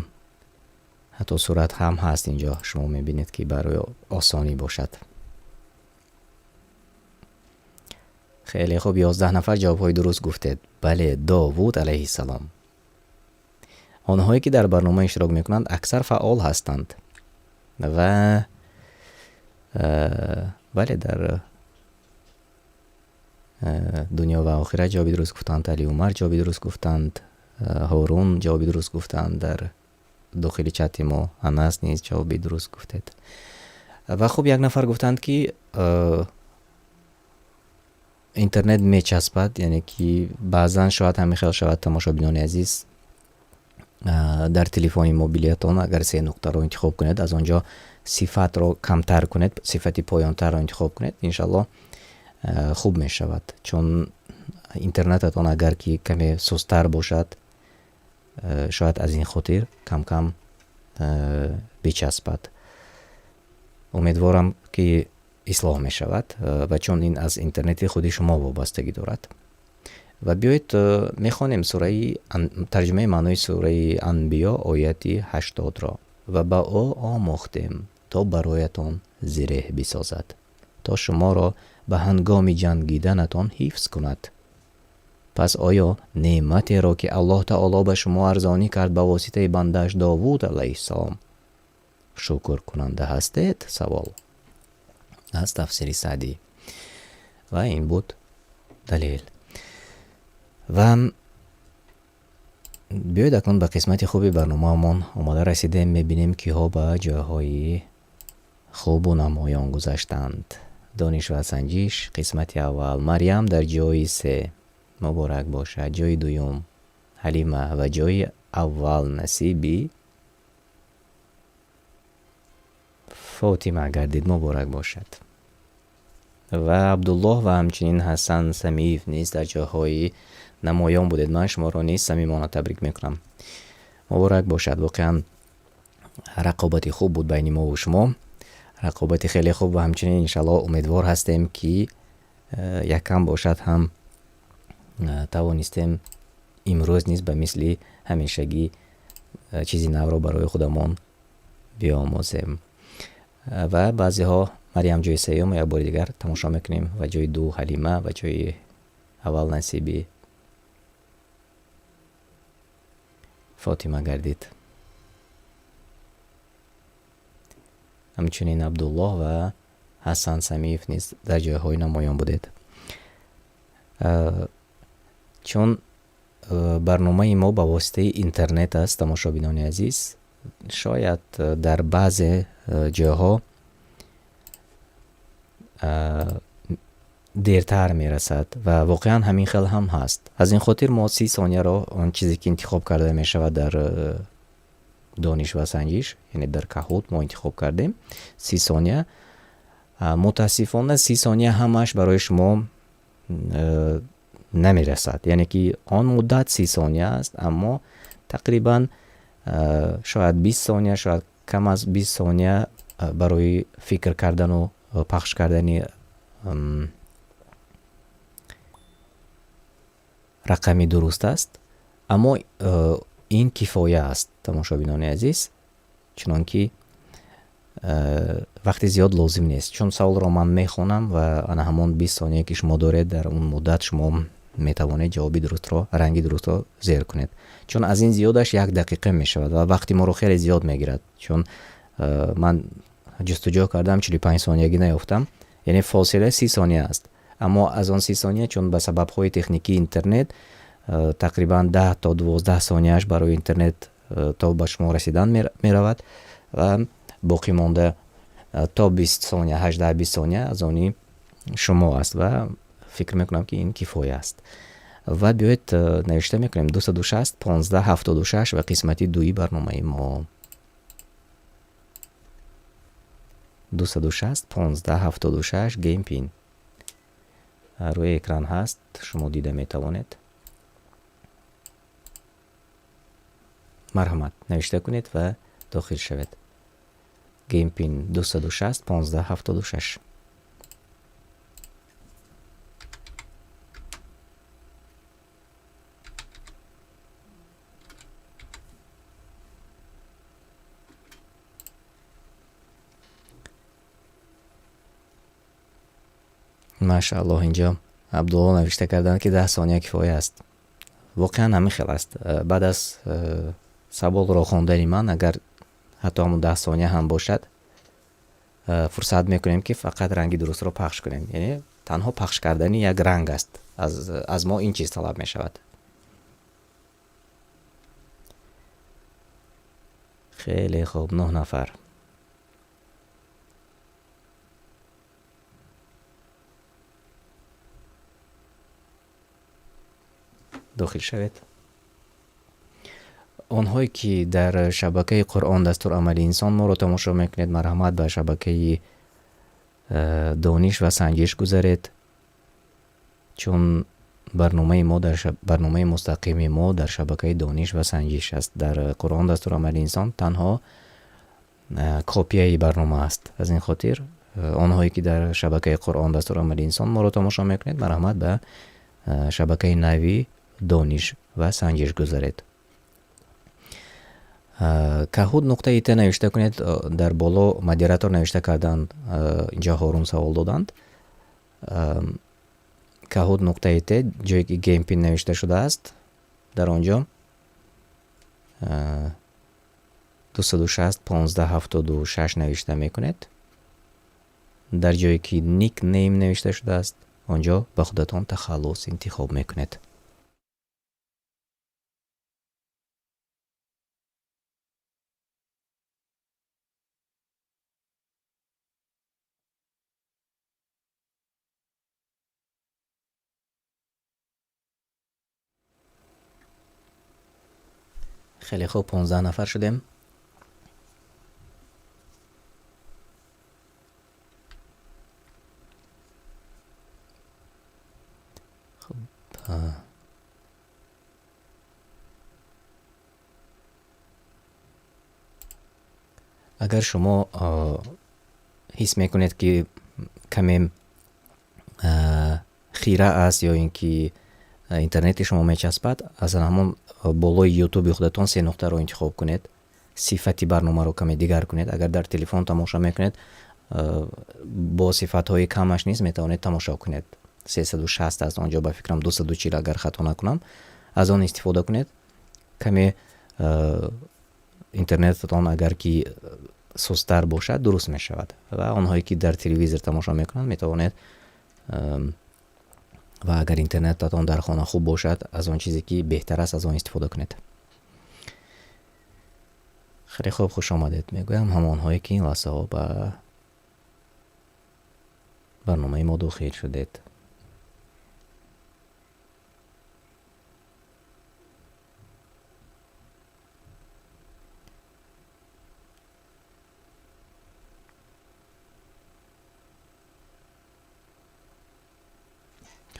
ҳатто сурат ҳам ҳаст инҷо, шумо мебинед, ки барои осонӣ бошад. Хеле хуб, 11 нафар ҷавобҳои дуруст гуфтед. Бале, Довуд алайҳиссалом. Онҳое ки дар барнома иштирок мекунанд, аксар фаъол ҳастанд ва бале, дар дунё ва охират ҷавоби дуруст гуфтанд, Али Умар ҷавоби дуруст гуфтанд, Ҳорун ҷавоби дуруст гуфтанд, дар дохили чати мо Анас низ ҷавоби дуруст гуфтед. Ва хуб, як нафар гуфтанд, ки интернет мечаспад, яъне ки баъзан шояд ҳамин хел шавад. Тамошобинони азиз, дар телефони мобилиятон агар се нуқтаро интихоб кунед, аз он ҷо сифатро камтар кунед, сифати поёнтарро интихоб кунед, иншаллоҳ хуб мешавад, чун интернетатон агар ки каме сусттар бошад, шояд аз ин хотир кам-кам бичаспад. Умедворам, ки ислоҳ мешавад, ва чун ин аз интернети худи шумо вобастагӣ дорад. Ва биёед, мехонем сураи, тарҷумаи маънои сураи Анбиё, ояти 80-ро. Ва ба ӯ омӯхтем, то бароятон зиреҳ бисозад, то шуморо ба ҳангоми ҷангиданатон ҳифз кунад. Пас оё неъматеро, ки Аллоҳ таоло ба шумо арзонӣ кард ба воситаи бандааш Довуд алайҳиссалом, шукркунанда ҳастед? Савол аз тафсири Саъдӣ. Ва ин буд далел. Ва биёед, акнун ба қисмати хуби барномаамон омода расидем. Мебинем, киҳо ба ҷойҳои хубу намоён гузаштанд. Дониш ва санҷиш, қисмати аввал: Марьям дар ҷои се, муборак бошад, ҷои дуюм Ҳалима ва ҷои аввал насиби Фотима гардид, муборак бошад. Ва Абдуллоҳ ва ҳамчунин Ҳасан Самиев низ дар ҷойҳои намоён будед. Ман шуморо низ самимона табрик мекунам, муборак бошад. Воқеан рақобати хуб буд байни мову шумо, рақобати хеле хуб, ва ҳамчунин иншаллоҳ умедвор ҳастем, ки якам бошад ҳам тавонистем имрӯз низ ба мисли ҳамешагӣ чизи навро барои худамон биомӯзем. Ва баъзеҳо, Марьям ҷои сеюм, як бори дигар тамошо мекунем, ва ҷои ду Ҳалима ва ҷои аввал насиби Фотима гардид. Ҳамчунин Абдуллоҳ ва Ҳасан Самиев низ дар ҷойҳои намоён будед. Чун барномаи мо ба воситаи интернет аст, тамошобинони азиз, шояд дар баъзе ҷойҳо дертар мерасад ва воқеан ҳамин хел ҳам ҳаст. Аз ин хотир мо 30 сонияро, он чизе ки интихоб карда мешавад дар дониш ва санҷиш, яъне дар Каҳут мо интихоб кардем 30 сония. Мутаассифона, 30 сония ҳамааш барои шумо намерасад, яъне ки он муддат 30 сония аст, аммо тақрибан шояд 20 сония, шояд кам аз 20 сония барои фикр кардану пахш кардани рақами дуруст аст. Аммо ин кифоя аст, тамошобинони азиз, чунон ки вақти зиёд лозим нест, чун саволро ман мехонам ва ана ҳамон 20 соние, ки шумо доред, дар он муддат шумо метавонед ҷавоби дурустро, ранги дурустро зер кунед, чун аз ин зиёдаш як дақиқа мешавад ва вақти моро хеле зиёд мегирад, чун ман Ҷустуҷӯ кардам, 45 сониягӣ наёфтам. Яъне фосила 30 сония аст. Аммо аз он 30 сония, чун ба сабабҳои техникии интернет, тақрибан 10 то 12 сонияаш барои интернет то ба шумо расидан меравад ва боқӣ монда то 20 сония, 18-20 сония аз они шумо аст ва фикр мекунам, ки ин кифоя аст. Ва биёед, навишта мекунем 260 15 76 ва қисмати дуи барномаи мо. 260 15 76 game pin. Рӯи экран ҳаст, шумо дида метавонед. Марҳамат, навишта кунед ва дохил шавед. Game pin 260 15 76. Машааллоҳ, инҷо Абдулло навишта карданд, ки 10 сония кифоя аст. Воқеан ҳамин хел аст. Баъд аз саволро хондани ман, агар ҳатто ҳамон 10 сония ҳам бошад, фурсат мекунем, ки фақат ранги дурустро пахш кунем. Яъне танҳо пахш кардани як ранг аст. Аз мо ин чиз талаб мешавад. Хеле хуб, 9 нафар. Дохил шавед. Онҳое ки дар шабакаи Қуръон дастурамали инсон моро тамошо мекунед, марҳамат, ба шабакаи дониш ва санҷиш гузаред, чун барномаи мо дар барномаи мустақими мо дар шабакаи дониш ва санҷиш аст. Дар Қуръон дастурамали инсон танҳо копияи барнома аст. Аз ин хотир онҳое ки дар шабакаи Қуръон дастурамали инсон моро тамошо мекунед, марҳамат, ба шабакаи нави дониш ва санҷиш гузаред. Kahoot.it навишта кунед, дар боло модератор навишта карданд, инҷо Ҳорун савол доданд. Kahoot.it, ҷое ки game pin навишта шудааст, дар он ҷо 260 15 76 навишта мекунед. Дар ҷое ки nickname навишта шудааст, он ҷо ба худатон тахаллус интихоб мекунед. Хеле хуб, 15 нафар шудем. Хуб, агар шумо ҳис мекунед, ки каме хира аст ё ин ки интернети шумо мечаспад, аз ҳамон болои ютуби худатон се нуқтаро интихоб кунед, сифати барномаро каме дигар кунед. Агар дар телефон тамошо мекунед, бо сифатҳои камаш низ метавонед тамошо кунед. 360 аст он ҷо, ба фикрам, 240, агар хато накунам, аз он истифода кунед. Каме интернетатон агар ки сусттар бошад, дуруст мешавад. Ва онҳое ки дар телевизор тамошо мекунанд, метавонед, ва агар интернетатон дар хона хуб бошад, аз он чизе ки беҳтар аст, аз он истифода кунед. Хеле хуб, хуш омадед мегӯям ҳамонҳое ки ин лаҳзаҳо ба барномаи мо дохил шудед.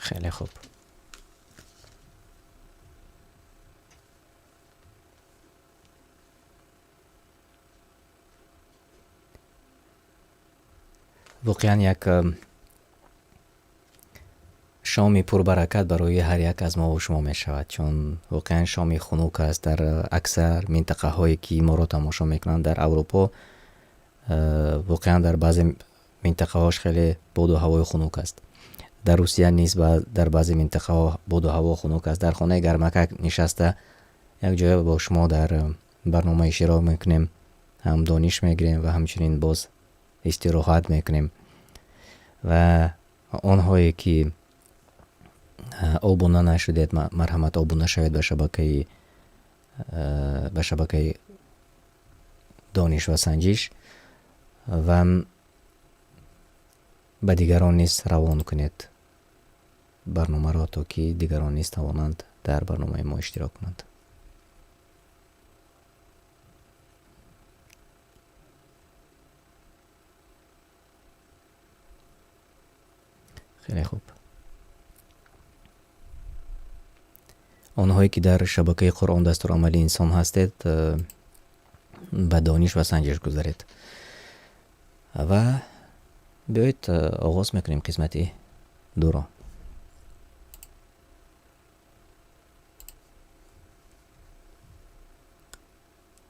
Хеле хуб. Воқеан як шоми пурбаракат барои ҳар як аз мо шумо мешавад, чун воқеан шоми хунук аст дар аксар минтақаҳое ки моро тамошо мекунанд дар Аврупо. Воқеан дар баъзе минтақаҳош хеле боду ҳавои хунук аст. Дар Русия низ дар баъзе минтақаҳо боду ҳаво хунук аст. Дар хонаи гармакак нишаста якҷоя бо шумо дар барнома иштирок мекунем, ҳам дониш мегирем ва ҳамчунин боз Истироҳат мекунем ва онҳое ки обуна нашудед, марҳамат, обуна шавед ба шабакаи Дониш ва Санҷиш ва ба дигарон низ равон кунед барномаро, то ки дигарон низ тавонанд дар барномаи мо иштирок кунанд. Хеле хуб, онҳое ки дар шабакаи Қуръон дастурамали инсон ҳастед, ба Дониш ва Санҷиш гузаред ва биёед, оғоз мекунем қисмати дуро.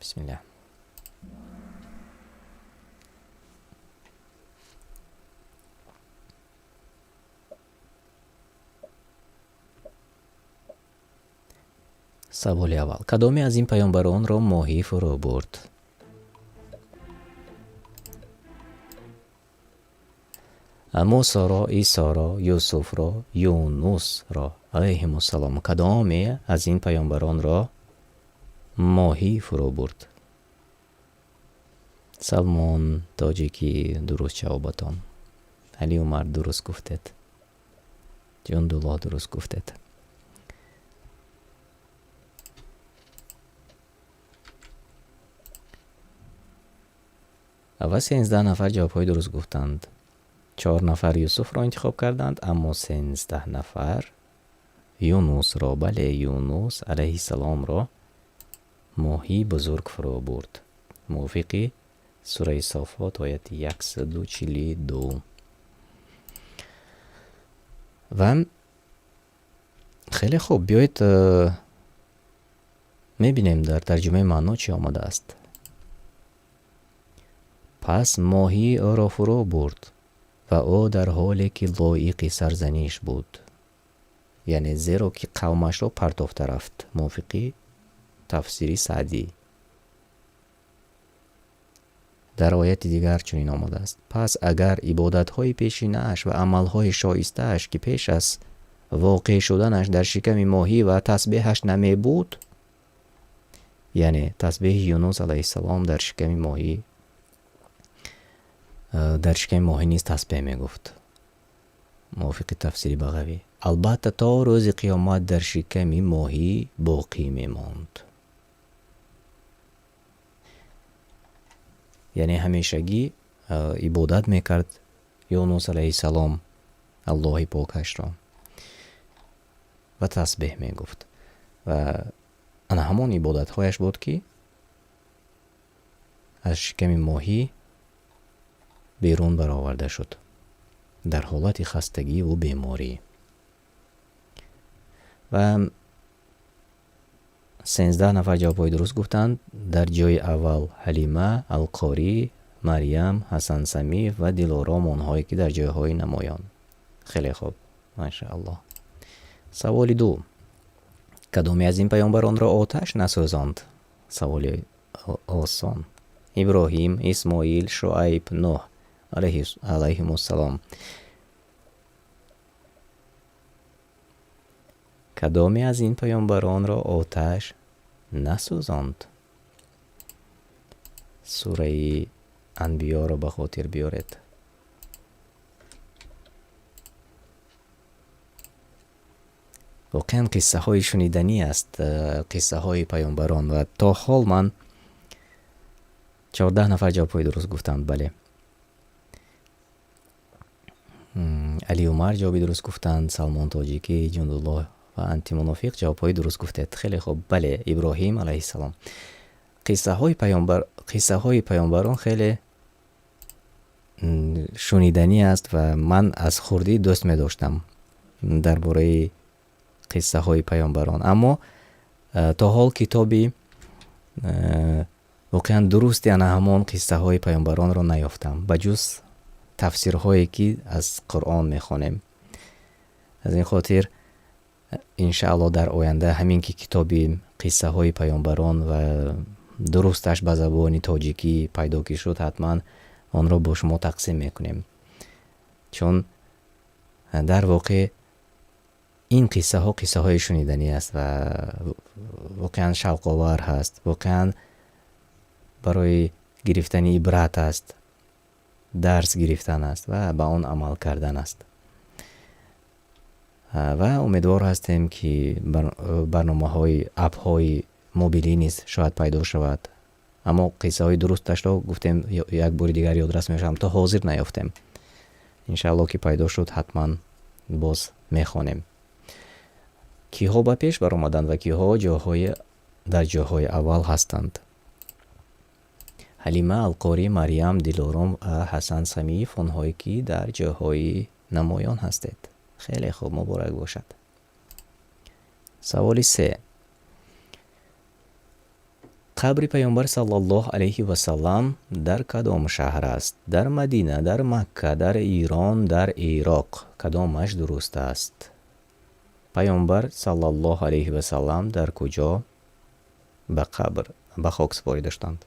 Бисмиллаҳ. Саволи аввал: кадоме аз ин паёмбаронро моҳӣ фурӯ бурд? Мусоро, Исоро, Юсуфро, Юнусро алайҳимуссалом. Кадоме аз ин паёмбаронро моҳӣ фурӯ бурд? Салмон Тоҷикӣ, дуруст ҷавобатон. Али Умар, дуруст гуфтед. Ҷундуллоҳ, дуруст гуфтед. Ва 13 нафар ҷавобҳои дуруст гуфтанд. Чор нафар Юсуфро интихоб карданд, аммо 13 нафар Юнусро. Бале, Юнус алайҳиссаломро моҳии бузург фурӯ бурд, мувофиқи сураи Софот, ояти 142. Ва хеле хуб, биёед, мебинем, дар тарҷумаи маъно чӣ омадааст. Пас моҳӣ ӯро фурӯ бурд ва ӯ дар ҳоле ки лоиқи сарзаниш буд, яъне зеро ки қавмашро партофта рафт, мувофиқи тафсири Саъдӣ. Дар ояти дигар чунин омадааст: пас агар ибодатҳои пешинааш ва амалҳои шоистааш, ки пеш аз воқеъ шуданаш дар шиками моҳӣ ва тасбеҳаш намебуд, яъне тасбеҳи Юнус алайҳиссалом дар шиками моҳӣ, дар шиками моҳӣ низ тасбеҳ мегуфт, мувофиқи тафсири Бағавӣ, албатта то рӯзи қиёмат дар шиками моҳӣ боқӣ мемонд. Яъне ҳамешагӣ ибодат мекард Юнус алайҳиссалом Аллоҳи покашро ва тасбеҳ мегуфт ва ана ҳамон ибодатҳояш буд, ки аз шиками моҳӣ берун бароварда шуд дар ҳолати хастагиву беморӣ. Ва 13 нафар ҷавобҳои дуруст гуфтанд. Дар ҷои аввал Ҳалима, Алқорӣ, Марьям, Ҳасан Самиев ва Дилором, онҳое ки дар ҷойҳои намоён. Хеле хуб, машааллоҳ. Саволи ду: кадоме аз ин паёмбаронро оташ насӯзонд? Саволи осон. Иброҳим, Исмоил, Шуайб, Нӯҳ алайҳимуссалом. Кадоме аз ин паёмбаронро оташ насӯзонд? Сураи Анбиёро ба хотир биёред. Воқеан, қиссаҳои шуниданӣ аст, қиссаҳои паёмбарон. Ва то ҳол ман 14 нафар ҷавобҳои дуруст гуфтанд. Бале, Али Умар ҷавоби дуруст гуфтанд, Салмон Тоҷикӣ, Ҷундуллоҳ ва Антимунофиқ ҷавобҳои дуруст гуфтед. Хеле хуб. Бале, Иброҳим алайҳиссалом. Қиссаҳои паёмбарон хеле шуниданӣ аст ва ман аз хурдӣ дӯст медоштам дар бораи қиссаҳои паёмбарон, аммо то ҳол китоби воқеан дурусти ана ҳамон қиссаҳои паёмбаронро наёфтам, ба ҷуз тафсирҳое ки аз Қуръон мехонем. Аз ин хотир, иншааллоҳ, дар оянда ҳамин ки китоби қиссаҳои паёмбарон ва дурусташ ба забони тоҷикӣ пайдо ки шуд, ҳатман Онро бо шумо тақсим мекунем. Чун дар воқеъ ин қиссаҳо қиссаҳои шуниданӣ аст ва воқеан шавқовар ҳаст, воқеан барои гирифтани ибрат аст, дарс гирифтан аст ва ба он амал кардан аст. Ва умедвор ҳастем, ки барномаҳои апҳои мобилӣ низ шояд пайдо шавад. Аммо қиссаҳои дурусташро гуфтем, як бори дигар ёдрас мешавам, то ҳозир наёфтем. Иншааллоҳ, ки пайдо шуд, ҳатман боз мехонем. Киҳо ба пеш баромаданд ва киҳо дар ҷойҳои аввал ҳастанд? Ҳалима, Алқорӣ, Марьям, Дилором ва Ҳасан Самиев, онҳое ки дар ҷойҳои намоён ҳастед. Хеле хуб, муборак бошад. Саволи се. Қабри Пайғамбар саллаллоҳу алайҳи васаллам дар кадом шаҳр аст? Дар Мадина, дар Макка, дар Ирон, дар Ироқ. Кадомаш дуруст аст? Пайғамбар саллаллоҳу алайҳи васаллам дар куҷо ба қабр, ба хок супорида шуданд?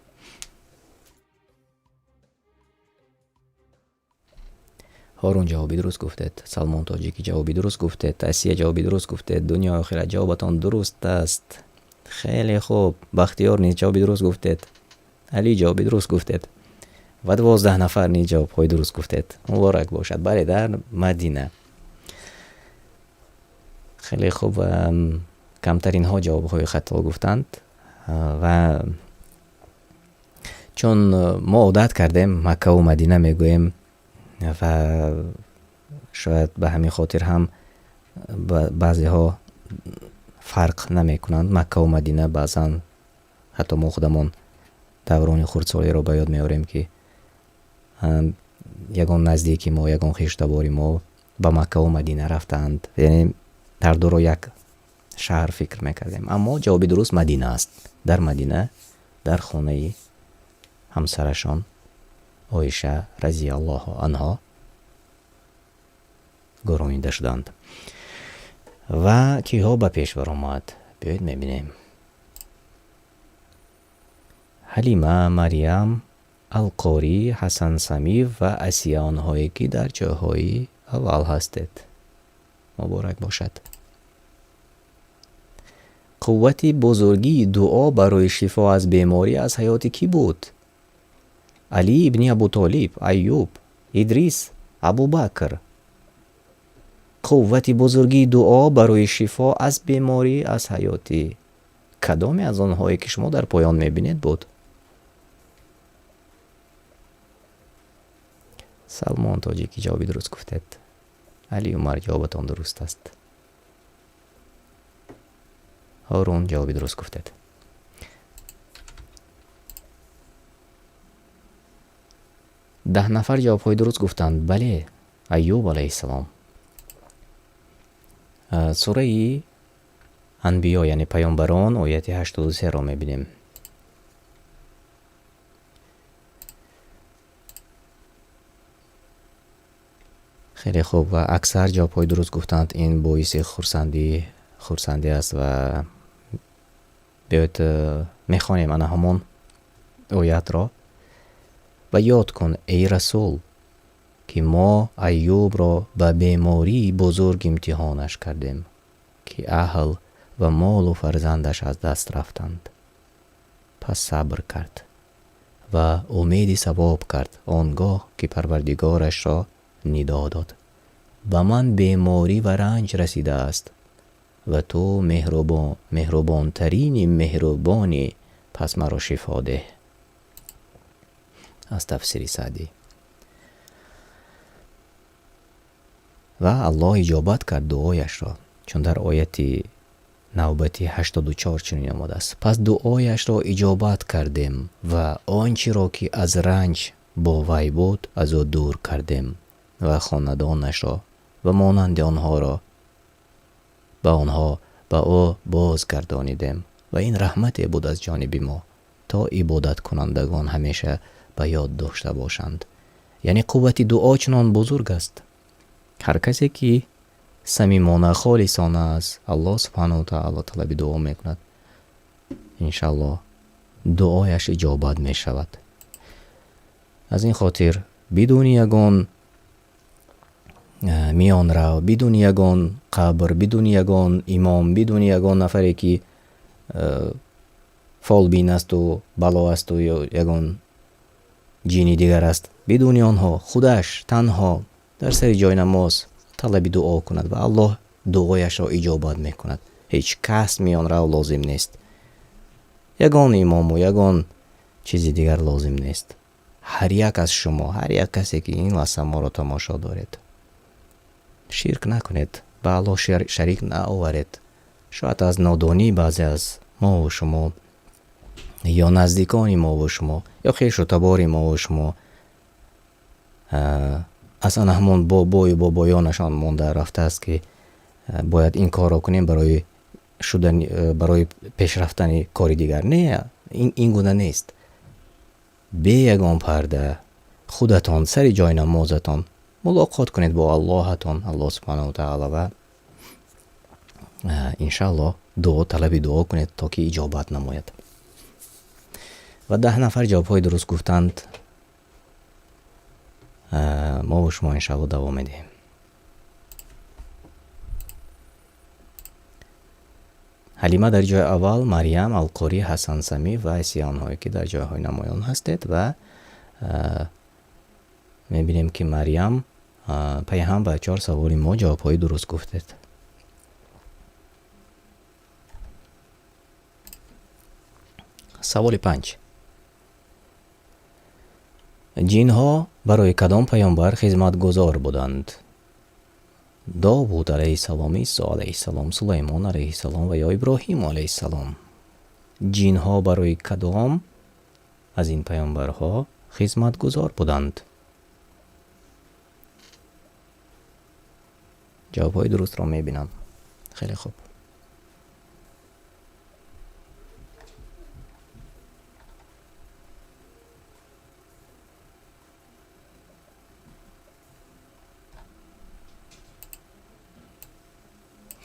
Ҳорун ҷавоби дуруст гуфтед, Салмон Тоҷикӣ ҷавоби дуруст гуфтед, Асия ҷавоби дуруст гуфтед, дунё охират ҷавобатон дуруст аст. Хеле хуб, Бахтиёр низ ҷавоби дуруст гуфтед, Али ҷавоби дуруст гуфтед ва 12 нафар низ ҷавобҳои дуруст гуфтед. Муборак бошад. Бале, дар Мадина. Хеле хуб, камтаринҳо ҷавобҳои хато гуфтанд ва чун мо одат кардем Маккаву Мадина мегӯем ва шояд ба ҳамин хотир ҳам баъзеҳо фарқ намекунанд. Маккаву Мадина баъзан ҳатто мо худамон даврони хурдсолиро ба ёд меорем, ки ягон наздики мо, ягон хештабори мо ба Маккаву Мадина рафтаанд. Яъне ҳар дуро як шаҳр фикр мекардем. Аммо ҷавоби дуруст Мадина аст. Дар Мадина, дар хонаи ҳамсарашон Оиша разияллоҳу анҳо гӯронида шуданд. Ва киҳо ба пеш баромад? Биёед мебинем. Ҳалима, Марьям, Алқорӣ, Ҳасан Самиев ва Асия, онҳое ки дар ҷойҳои аввал ҳастед. Муборак бошад. Қуввати бузургии дуо барои шифо аз беморӣ аз ҳаёти кӣ буд? Али ибни Абу Толиб, Айюб, Идрис, Абубакр. Қуввати бузургии дуо барои шифо аз беморӣ аз ҳаёти кадоме аз онҳое ки шумо дар поён мебинед буд? Салмон Тоҷикӣ ҷавоби дуруст гуфтед. Али Умар ҷавобатон дуруст аст. Ҳорун ҷавоби дуруст гуфтед. 10 нафар ҷавобҳои дуруст гуфтанд. Бале, Айюб алайҳиссалом. Сураи Анбиё, яъне Паёмбарон, ояти 83-ро мебинем. Хеле хуб ва аксар ҷавобҳои дуруст гуфтанд. Ин боиси хурсандӣ аст ва биёед мехонем ана ҳамон оятро. Ва ёд кун, эй расул, ки мо Айюбро ба бемории бузург имтиҳонаш кардем, ки аҳл ва молу фарзандаш аз даст рафтанд. Пас сабр кард ва умеди савоб кард он гоҳ ки Парвардигорашро нидо дод. Ба ман беморӣ ва ранҷ расидааст ва ту меҳрубонтарини меҳрубонӣ, пас маро шифо деҳ. Аз тафсири Саъдӣ. Ва Аллоҳ иҷобат кард дуояшро, чун дар ояти навбати 84 чунин омадааст. Пас дуояшро иҷобат кардем ва он чиро ки аз ранҷ бо вай буд аз ӯ дур кардем ва хонадонашро ва монанди онҳоро ба онҳо ба ӯ бозгардонидем. Ва ин раҳмате буд аз ҷониби мо, то ибодаткунандагон ҳамеша ба ёд дошта бошанд. Яъне қуввати дуо чунон бузург аст. Ҳар касе ки самимона, холисона аз Аллоҳ субҳанаҳу ва таъоло талаби дуо мекунад, иншааллоҳ дуояш иҷобат мешавад. Аз ин хотир бидуни ягон миёнрав, бидуни ягон қабр, бидуни ягон имом, бидуни ягон нафаре ки фолбин асту бало асту ё ягон ҷини дигар аст, бидуни онҳо худаш танҳо дар сари ҷои намоз талаби дуо кунад ва Аллоҳ дуояшро иҷобат мекунад. Ҳеҷ кас миёнрав лозим нест, ягон имому ягон чизи дигар лозим нест. Ҳар як аз шумо, ҳар як касе ки ин лаҳза моро тамошо доред, ширк накунед, ба Аллоҳ шарик наоваред. Шояд аз нодонӣ баъзе аз мову шумо ё наздикони мову шумо ё хешу табори мову шумо аз ана ҳамон бобою бобоёнашон монда рафтааст, ки бояд ин корро кунем барои шудан, барои пешрафтани кори дигар. Не, ин гуна нест. Бе ягон парда худатон сари ҷои намозатон мулоқот кунед бо Аллоҳатон, Аллоҳ субҳанаҳу ва таъала, ва иншааллоҳ дуо, талаби дуо кунед то ки иҷобат намояд. Ва 10 нафар ҷавобҳои дуруст гуфтанд. Мо бо шумо иншааллоҳ давом медиҳем. Ҳалима дар ҷои аввал, Марьям, Алқорӣ, Ҳасан Самӣ ва Асия, онҳое ки дар ҷойҳои намоён ҳастед. Ва мебинем ки Марьям пайҳам ба 4 саволи мо ҷавобҳои дуруст гуфтед. Саволи 5. Ҷинҳо барои кадом паёмбар хизматгузор буданд? Довуд алайҳиссалом, Исо алайҳиссалом, Сулаймон алайҳиссалом ва ё Иброҳим алайҳиссалом. Ҷинҳо барои кадом аз ин паёмбарҳо хизматгузор буданд? Ҷавобҳои дурустро мебинам. Хеле хуб.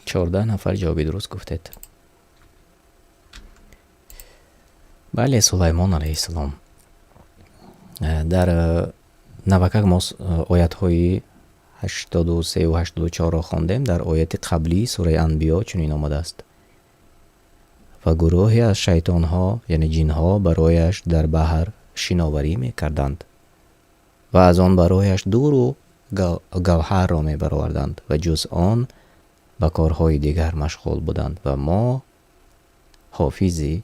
14 нафар ҷавоби дуруст гуфтед. Бале, Сулаймон алайҳиссалом. Дар навакак мо оятҳои 83 ва 84-ро хондем. Дар ояти қаблии сураи Анбиё чунин омадааст: ва гурӯҳе аз шайтонҳо, яъне ҷинҳо, барояш дар баҳр шиноварӣ мекарданд ва аз он барояш дуру гавҳарро мебароварданд ва ҷуз он ба корҳои дигар машғул буданд ва мо ҳофизи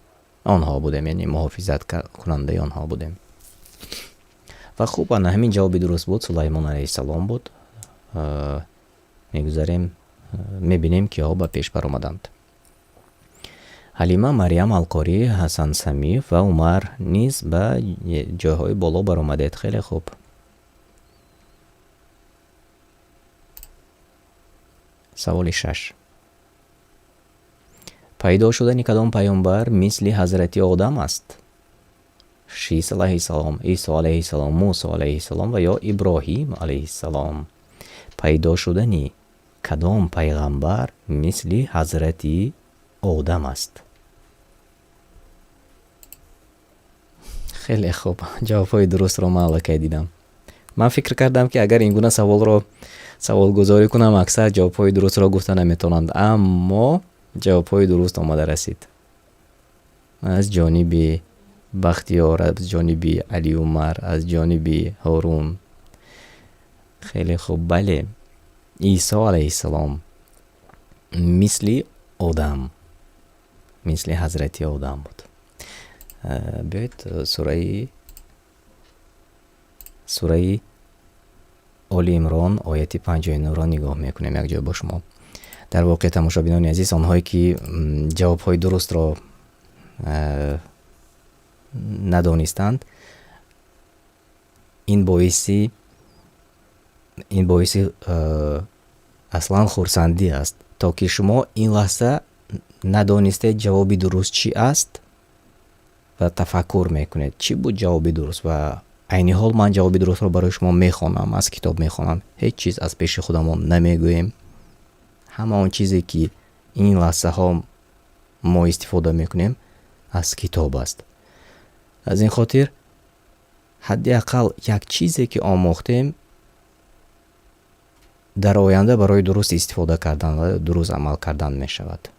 онҳо будем, яъне муҳофизаткунандаи онҳо будем. Ва хуб, ана ҳамин ҷавоби дуруст буд, Сулаймон алайҳиссалом буд. Мегузарем, мебинем киҳо ба пеш баромаданд. Ҳалима, Марьям, Алқорӣ, Ҳасан Самиев ва Умар низ ба ҷойҳои боло баромадед. Хеле хуб. Саволи 6. Пайдо шудани кадом паёмбар мисли ҳазрати Одам аст? Шис алайҳиссалом, Исо алайҳиссалом, Мусо алайҳиссалом ва ё Иброҳим алайҳиссалом. Пайдо шудани кадом пайғамбар мисли ҳазрати Одам аст? Хеле хуб, ҷавобҳои дурустро ман аллакай дидам. Ман фикр кардам, ки агар ин гуна саволро саволгузорӣ кунам, аксар ҷавобҳои дурустро гуфта наметавонанд, аммо ҷавобҳои дуруст омада расид. Аз ҷониби Бахтиёр, аз ҷониби Алиумар, аз ҷониби Ҳорун. Хеле хуб, бале, Исо алайҳиссалом мисли Одам, мисли ҳазрати Одам буд. Биёед сураи Оли Имрон ояти 59-ро нигоҳ мекунем якҷоя бо шумо. Дар воқеъ, тамошобинони азиз, онҳое ки ҷавобҳои дурустро надонистанд, ин боиси аслан хурсандӣ аст, то ки шумо ин лаҳза надонистед ҷавоби дуруст чӣ аст ва тафаккур мекунед, чӣ буд ҷавоби дуруст. Ва айни ҳол ман ҷавоби дурустро барои шумо мехонам, аз китоб мехонам, ҳеҷ чиз аз пеши худамон намегӯем. Ҳама он чизе ки ин лаҳзаҳо мо истифода мекунем аз китоб аст. Аз ин хотир Ҳадди ақал як чизе ки омӯхтем, дар оянда барои дуруст истифода кардан ва дуруст амал кардан мешавад.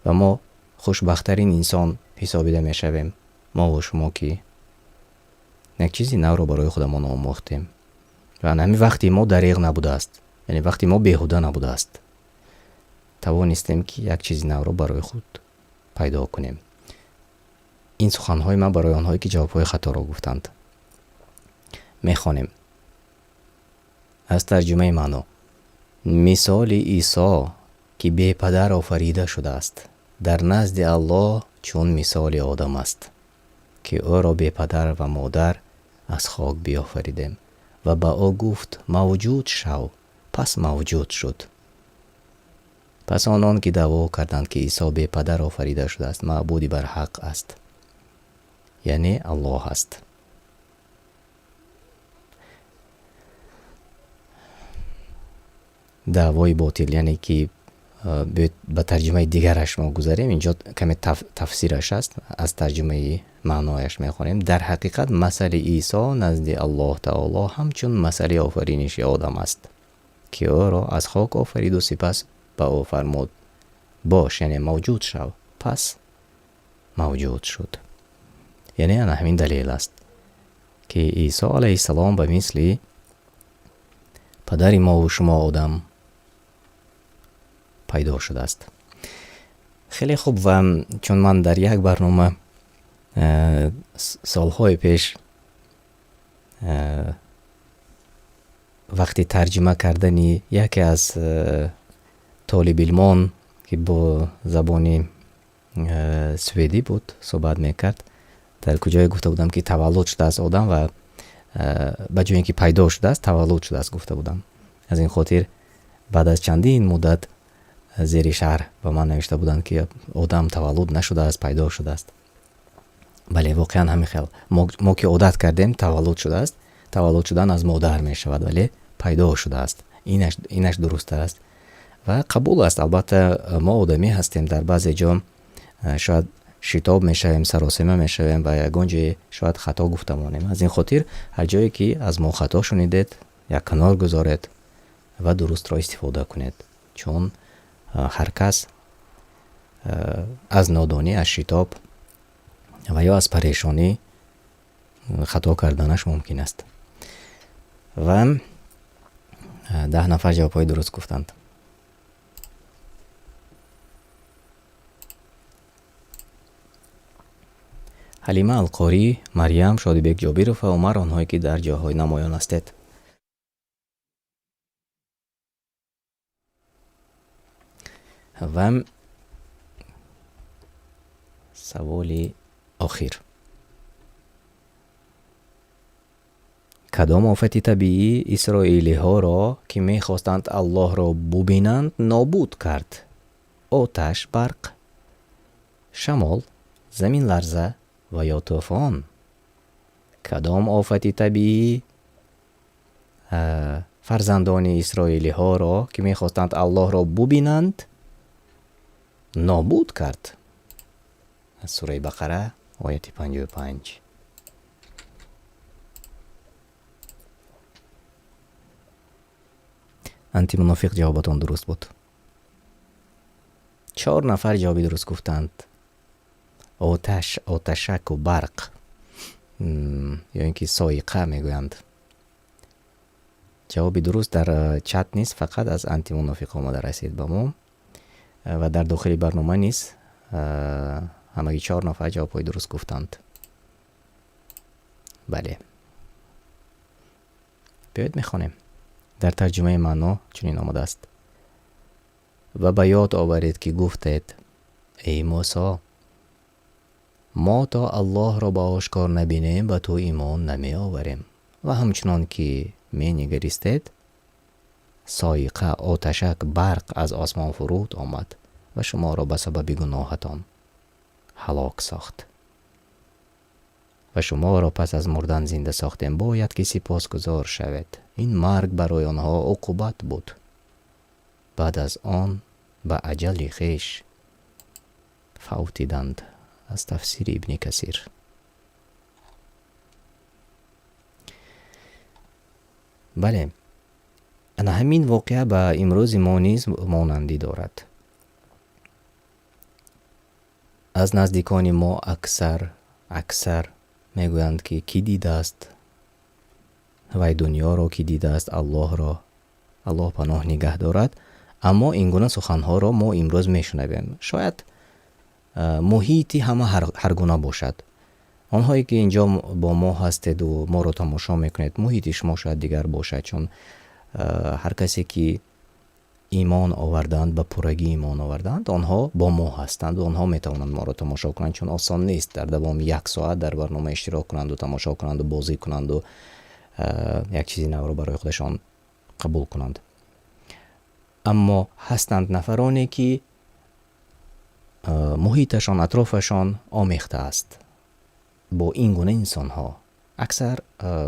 Ва мо хушбахттарин инсон ҳисобида мешавем, мо ва шумо, ки як чизи навро барои худамон омӯхтем. Ва ҳамин вақти мо дариғ набудааст, яъне вақти мо беҳуда набудааст. Тавонистем, ки як чизи навро барои худ пайдо кунем. Ин суханҳои ман барои онҳое, ки ҷавобҳои хаторо гуфтанд. Мехонем аз тарҷумаи маъно. Мисоли Исо, ки бепадар офарида шудааст, дар назди Аллоҳ чун мисоли Одам аст, ки ӯро бепадар ва модар аз хок биёфаридем ва ба ӯ гуфт: мавҷуд шав, пас мавҷуд шуд. Пас онон, ки даъво карданд, ки Исо бепадар офарида шудааст, маъбуди барҳақ аст, яъне Аллоҳ аст. Даъвои ботил, яъне ки биёед ба тарҷумаи дигараш мо гузарем. Инҷо каме тафсираш аст, аз тарҷумаи маънояш мехонем. Дар ҳақиқат масали Исо назди Аллоҳ Таоло ҳамчун масали офариниши Одам аст, ки ӯро аз хок офариду сипас ба ӯ фармуд: бош, яъне мавҷуд шав, пас мавҷуд шуд. Яъне ана ҳамин далел аст, ки Исо алайҳиссалом ба мисли падари мо ва шумо Одам пайдо шудааст. Хеле хуб, ва чун ман дар як барнома солҳои пеш вақти тарҷима кардани яке аз толибилмон, ки бо забони шведӣ буд суҳбат мекард, дар куҷое гуфта будам, ки таваллуд шудааст одам, ва ба ҷои ин ки пайдо шудааст, таваллуд шудааст гуфта будам. Аз ин хотир баъд аз чандин муддат зери шаҳр ба ман навишта буданд, ки одам таваллуд нашудааст, пайдо шудааст. Бале, воқеан ҳамин хел. Мо ки одат кардем, таваллуд шудааст, таваллуд шудан аз модар мешавад, вале пайдо шудааст. Инаш дурусттар аст ва қабул аст. Албатта мо одамӣ ҳастем, дар баъзе ҷо шояд шитоб мешавем, саросема мешавем ва ягон ҷое шояд хато гуфта монем. Аз ин хотир ҳар ҷое ки аз мо хато шунидед, як канор гузоред ва дурустро истифода кунед, чун ҳар кас аз нодонӣ, аз шитоб ва ё аз парешонӣ хато карданаш мумкин аст. Ва 10 нафар ҷавобҳои дуруст гуфтанд. Ҳалима Алқорӣ, Марьям, Шодибек Ҷобиров ва Умар, онҳое ки дар ҷойҳои намоён ҳастед. Ва саволи охир. Кадом офати табиӣ исроилиҳоро, ки мехостанд Аллоҳро бубинанд, нобуд кард? Оташ, барқ, шамол, заминларза ва ё тӯфон? Кадом офати табиӣ фарзандони исроилиҳоро, ки мехостанд Аллоҳро бубинанд, нобуд кард? Аз сураи Бақара, ояти 55. Антимунофиқ, ҷавобатон дуруст буд. 4 нафар ҷавоби дуруст гуфтанд. Оташ, оташаку барқ, ё ин ки соиқа мегӯянд. Ҷавоби дуруст дар чат низ фақат аз антимунофиқ омада расид ба мо ва дар дохили барнома низ ҳамагӣ 4 нафар ҷавобҳои дуруст гуфтанд. Бале, биёед мехонем. Дар тарҷумаи маъно чунин омадааст: ва ба ёд оваред, ки гуфтед: эй Мусо, мо то Аллоҳро ба ошкор набинем, ба ту имон намеоварем. Ва ҳамчунон ки менигаристед, соиқа, оташак, барқ аз осмон фуруд омад ва шуморо ба сабаби гуноҳатон ҳалок сохт. Ва шуморо пас аз мурдан зинда сохтем, бояд ки сипосгузор шавед. Ин марг барои онҳо уқубат буд. Баъд аз он ба аҷали хеш фавтиданд. Аз тафсири Ибни Касир. Бале, ана ҳамин воқеа ба имрӯзи мо низ монандӣ дорад. Аз наздикони мо аксар мегӯянд, ки кӣ дидааст вай дунёро, кӣ дидааст Аллоҳро, Аллоҳ паноҳ нигаҳ дорад. Аммо ин гуна суханҳоро мо имрӯз мешунавем. Шояд муҳити ҳама ҳар гуна бошад. Онҳое ки инҷо бо мо ҳастеду моро тамошо мекунед, муҳити шумо шояд дигар бошад, чун ҳар касе ки имон оварданд, ба пуррагӣ имон оварданд, онҳо бо мо ҳастанд ва онҳо метавонанд моро тамошо кунанд, чун осон нест дар давоми як соат дар барнома иштирок кунанду тамошо кунанду бозӣ кунанду як чизи навро барои худашон қабул кунанд. Аммо ҳастанд нафароне ки муҳиташон, атрофашон омехта аст бо ин гуна инсонҳо. Аксар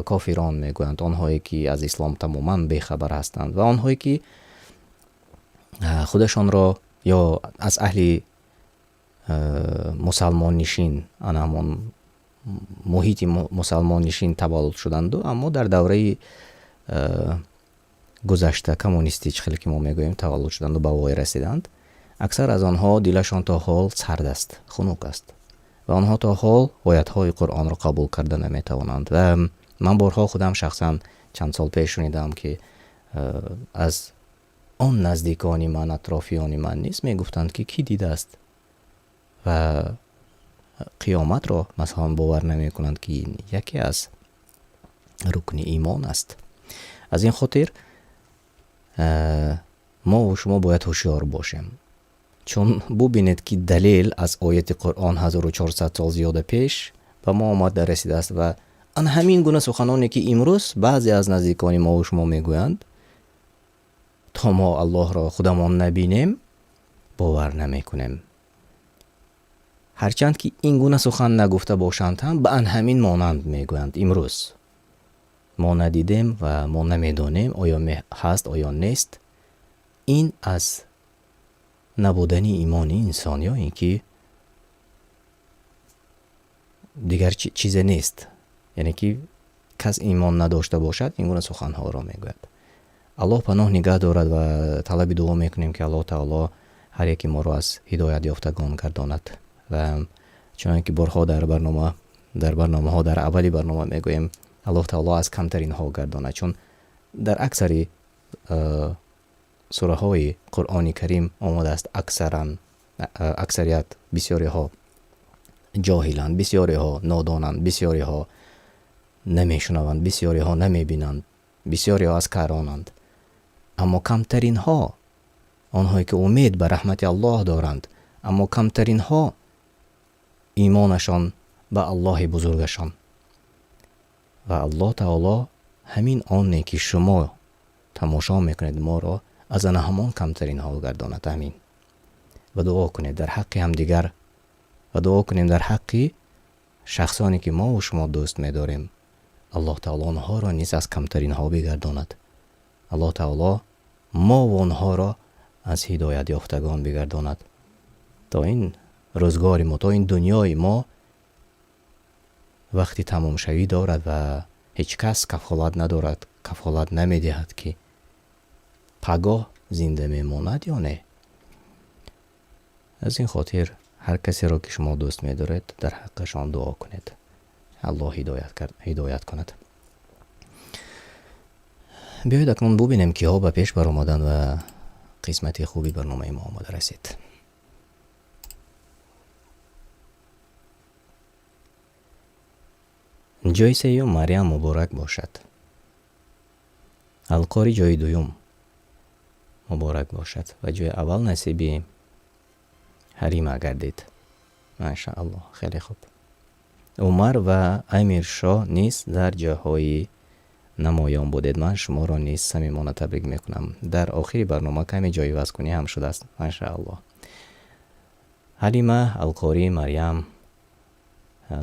кофирон мегӯянд, онҳое ки аз ислом тамоман бехабар ҳастанд ва онҳое ки худашонро ё аз аҳли мусалмоннишин, ана ҳамон муҳити мусалмоннишин таваллуд шуданду, аммо дар давраи гузашта коммунистӣ, чӣ хеле ки мо мегӯем, таваллуд шуданду ба воя расиданд. Аксар аз онҳо дилашон то ҳол сард аст, хунук аст ва онҳо то ҳол оятҳои Қуръонро қабул карда наметавонанд. Ва ман борҳо худам шахсан чанд сол пеш шунидам, ки аз он наздикони ман, атрофиёни ман низ мегуфтанд, ки кӣ дидааст ва қиёматро масалан бовар намекунанд, ки ин яке аз рукни имон аст. Аз ин хотир мо ва шумо бояд ҳушёр бошем, чун бубинед, ки далел аз ояти Қуръон 1400 сол зиёда пеш ба мо омада расидааст ва ан ҳамин гуна суханоне ки имрӯз баъзе аз наздикони мо ва шумо мегӯянд, то мо Аллоҳро худамон набинем, бовар намекунем. Ҳарчанд ки ин гуна сухан нагуфта бошанд ҳам, ба ан ҳамин монанд мегӯянд. Имрӯз мо надидем ва мо намедонем, оё ҳаст, оё нест. Ин аз набудани имони инсон ё ин ки дигар чизе нест. Яъне ки кас имон надошта бошад, ин гуна суханҳоро мегӯяд. Аллоҳ паноҳ нигаҳ дорад ва талаби дуо мекунем, ки Аллоҳ таоло ҳар яке моро аз ҳидоят ёфтагон гардонад. Ва чунон ки борҳо дар барномаҳо, дар аввали барнома мегӯем, Аллоҳ таоло аз камтаринҳо гардонад, чун дар аксари сураҳои Қуръони Карим омадааст, аксарият бисёриҳо ҷоҳиланд, бисёриҳо нодонанд, бисёриҳо намешунаванд, бисёриҳо намебинанд, бисёриҳо аз каронанд. Аммо камтаринҳо, онҳое ки умед ба раҳмати Аллоҳ доранд, аммо камтаринҳо имонашон ба Аллоҳи бузургашон. Ва Аллоҳ таоло ҳамин оне ки шумо тамошо мекунед моро, аз ана ҳамон камтаринҳо гардонад. Амин. Ва дуо кунед дар ҳаққи ҳамдигар ва дуо кунем дар ҳаққи шахсоне ки мо ва шумо дӯст медорем. Аллоҳ таоло онҳоро низ аз камтаринҳо бигардонад. Аллоҳ таоло мо ва онҳоро аз ҳидоят ёфтагон бигардонад. То ин рӯзгори мо, то ин дунёи мо вақти тамомшавӣ дорад ва ҳеҷ кас кафолат надорад, кафолат намедиҳад, ки пагоҳ зинда мемонад ё не. Аз ин хотир ҳар касеро ки шумо дӯст медоред, дар ҳаққашон дуо кунед. Аллоҳ ҳидоят кунад. Биёед акнун бубинем, киҳо ба пеш баромаданд ва қисмати хуби барномаи мо омада расид. Ҷои сеюм Марьям муборак бошад. Алқори ҷои дуюм муборак бошад ва ҷои аввал насиби Ҳалима гардид. Машааллоҳ, хеле хуб. Умар ва Амиршоҳ низ дар ҷойҳои намоён будед. Ман шуморо низ самимона табрик мекунам. Дар охири барнома каме ҷойивазкунӣ ҳам шудааст. Машааллоҳ. Ҳалима, Алқорӣ, Марьям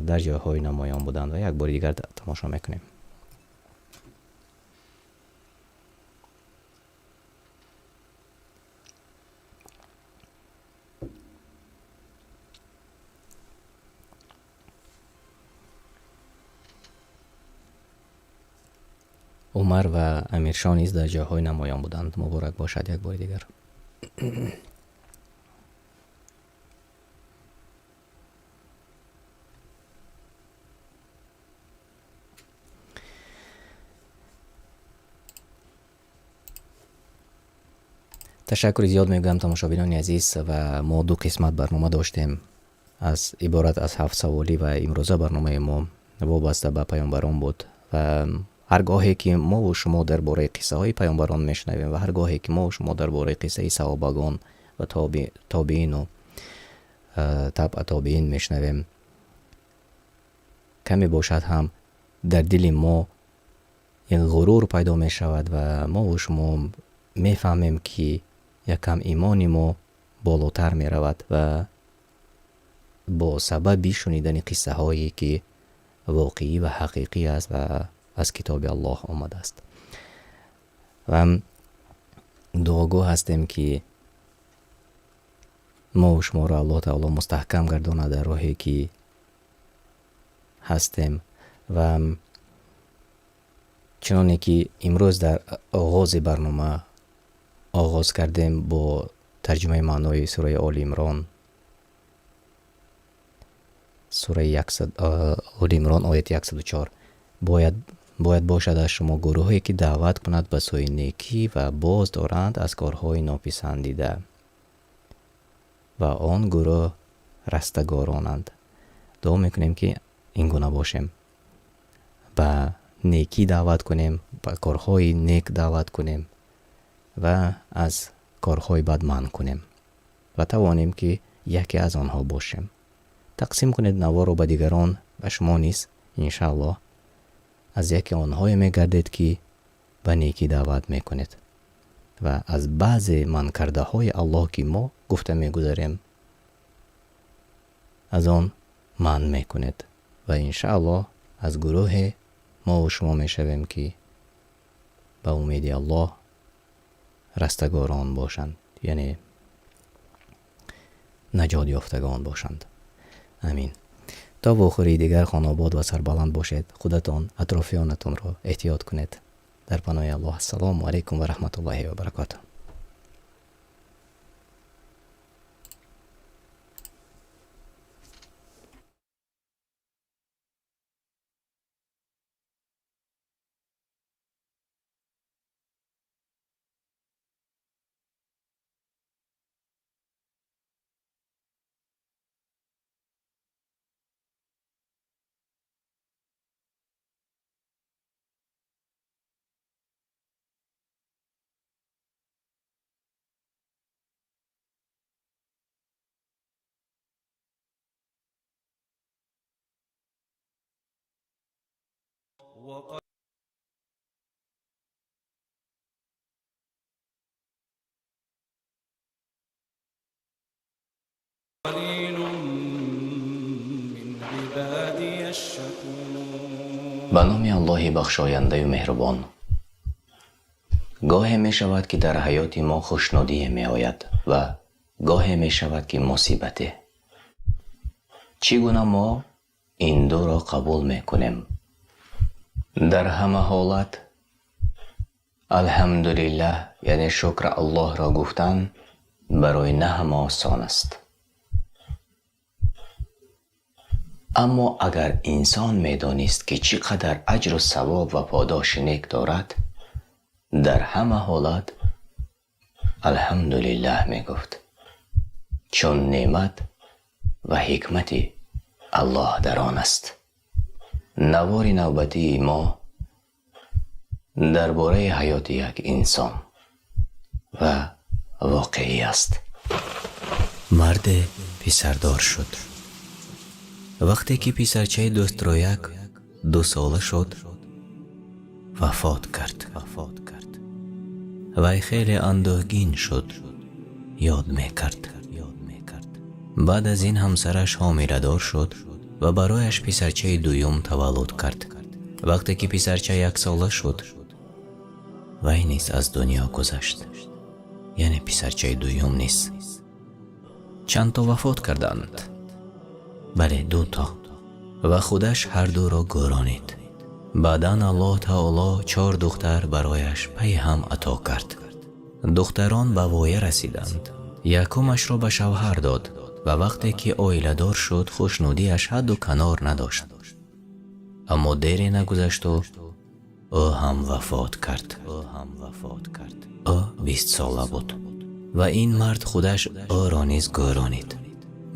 дар ҷойҳои намоён буданд ва як бори дигар тамошо мекунем. Умар ва Амиршо низ дар ҷойҳои намоён буданд. Муборак бошад як бори дигар. Ташаккури зиёд мегӯям, тамошобинони азиз, ва мо ду қисмат барнома доштем аз иборат аз 7 саволӣ ва имрӯза барномаи мо вобаста ба паёмбарон буд. Ва ҳар гоҳе ки мову шумо дар бораи қиссаҳои паёмбарон мешунавем ва ҳар гоҳе ки мову шумо дар бораи қиссаи саҳобагон ва тобеину табъа тобеин мешунавем, каме бошад ҳам дар дили мо як ғурур пайдо мешавад ва мову шумо мефаҳмем, ки якам имони мо болотар меравад ва бо сабаби шунидани қиссаҳое ки воқеӣ ва ҳақиқӣ аст ва аз китоби Аллоҳ омадааст. Ва дуогӯ ҳастем, ки мо шуморо Аллоҳ таоло мустаҳкам гардонад дар роҳе ки ҳастем. Ва чуноне ки имрӯз дар оғози барнома оғоз кардем бо тарҷумаи маънои сураи Оли Имрон, сураи Оли Имрон ояти 104, бояд бошад аз шумо гурӯҳе ки даъват кунад ба сӯи некӣ ва боз доранд аз корҳои нописандида, ва он гурӯҳ растагоронанд. Дуо мекунем, ки ин гуна бошем, ба некӣ даъват кунем, ба корҳои нек даъват кунем ва аз корҳои бад манъ кунем ва тавонем, ки яке аз онҳо бошем. Тақсим кунед наворро ба дигарон ва шумо низ иншааллоҳ аз яке онҳое мегардед, ки ба некӣ даъват мекунед ва аз баъзе манъкардаҳои Аллоҳ, ки мо гуфта мегузарем, аз он манъ мекунед ва иншааллоҳ аз гурӯҳе мо ва шумо мешавем, ки ба умеди Аллоҳ растагорон бошанд, яъне наҷот ёфтагон бошанд. Амин. То вохӯрии дигар хонобод ва сарбаланд бошед. Худатон, атрофиёнатонро эҳтиёт кунед. Дар паноҳи Аллоҳ. Ассалому алайкум ва раҳматуллоҳи ва баракотуҳ. وقليل من عبادي الشكور. Ба номи Аллоҳи бахшояндаю меҳрубон. Гоҳе мешавад, ки дар ҳаёти мо хушнудие меояд ва гоҳе мешавад, ки мусибате. Чӣ гуна мо ин дуро қабул мекунем? Дар ҳама ҳолат алҳамдулиллаҳ, яъне шукр Аллоҳро гуфтан барои на ҳама осон аст. Аммо агар инсон медонист, ки чӣ қадар аҷру савоб ва подоши нек дорад, дар ҳама ҳолат алҳамдулиллаҳ мегуфт, чун неъмат ва ҳикмати Аллоҳ дар он аст. Навори навбатии мо дар бораи ҳаёти як инсон ва воқеӣ аст. Марде писардор шуд. Вақте ки писарчаи дӯстрояк 2 сола шуд, вафот кард. Вай хеле андӯҳгин шуд, ёд мекард. Баъд аз ин ҳамсараш ҳомиладор шуд ва барояш писарчаи дуюм таваллуд кард. Вақте ки писарча 1 сола шуд, вай низ аз дунё гузашт, яъне писарчаи дуюм низ. Чанд то вафот карданд? Бале, дуто. Ва худаш ҳар дуро гӯронид. Баъдан Аллоҳ таоло 4 духтар барояш пайҳам ато кард. Духтарон ба воя расиданд. Якумашро ба шавҳар дод ва вақте ки оиладор шуд, хушнудиаш ҳадду канор надошт. Аммо дере нагузашту ӯ ҳам вафот кард. Ӯ 20 сола буд ва ин мард худаш ӯро низ гӯронид.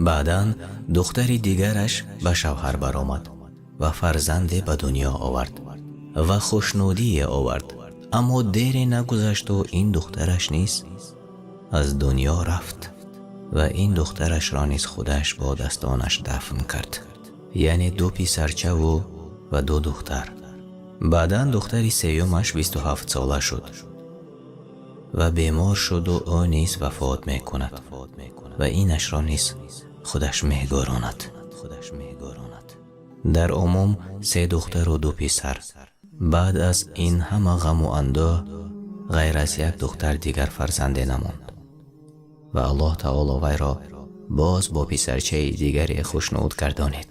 Баъдан духтари дигараш ба шавҳар баромад ва фарзанде ба дунё овард ва хушнудие овард. Аммо дере нагузашту ин духтараш низ аз дунё рафт ва ин духтарашро низ худаш бо дастонаш дафн кард. Яъне 2 писарчаву ва 2 духтар. Баъдан духтари сеюмаш 27 сола шуд ва бемор шуду ӯ низ вафот мекунад ва инашро низ худаш мегӯронад. Дар умум 3 духтару 2 писар. Баъд аз ин ҳама ғаму андӯҳ ғайр аз як духтар дигар фарзанде намонд ва Аллоҳ таоло вайро боз бо писарчаи дигаре хушнуд гардонид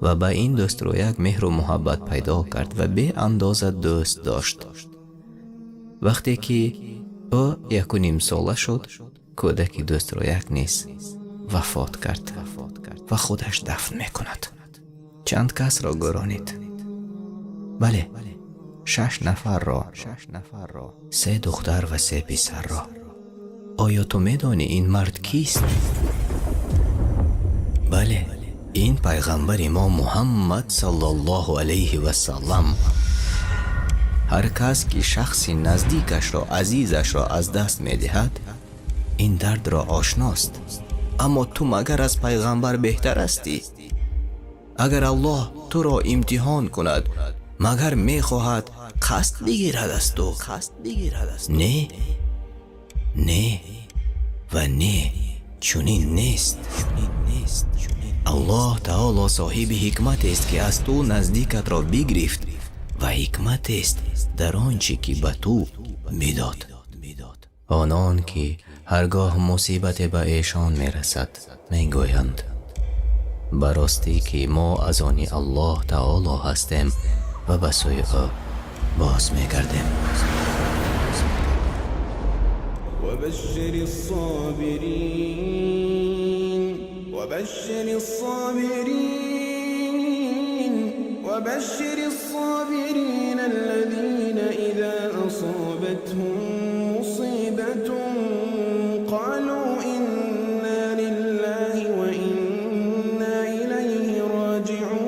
ва ба ин дӯстрӯяк меҳру муҳаббат пайдо кард ва беандоза дӯст дошт. Вақте ки ӯ 1.5 сола шуд, кӯдаки дӯстрӯяк низ вафот кард ва худаш дафн мекунад. Чанд касро гӯронид? Бале, 6 нафарро, 3 духтар ва 3 писарро. Оё ту медонӣ ин мард кист? Бале, ин пайғамбари мо Муҳаммад саллаллоҳу алайҳи васаллам. Ҳар кас ки шахси наздикашро, азизашро аз даст медиҳад, ин дардро ошност. Аммо ту магар аз пайғамбар беҳтар ҳастӣ? Агар Аллоҳ туро имтиҳон кунад, магар мехоҳад қасд бигирад аз ту? Не, не ва не, чунин нест. Аллоҳ таоло соҳиби ҳикматест, ки аз ту наздикатро бигирифт ва ҳикматест дар он чӣ ки ба ту бидод. Онон ки ҳаргоҳ мусибате ба эшон мерасад, мегӯянд: ба ростӣ ки мо аз они Аллоҳ таоло ҳастем ва ба сӯи ӯ боз мегардем. وبشر الصابرين الذين إذا أصابتهم مصيبة قالوا إنا لله وإنا إليه راجعون.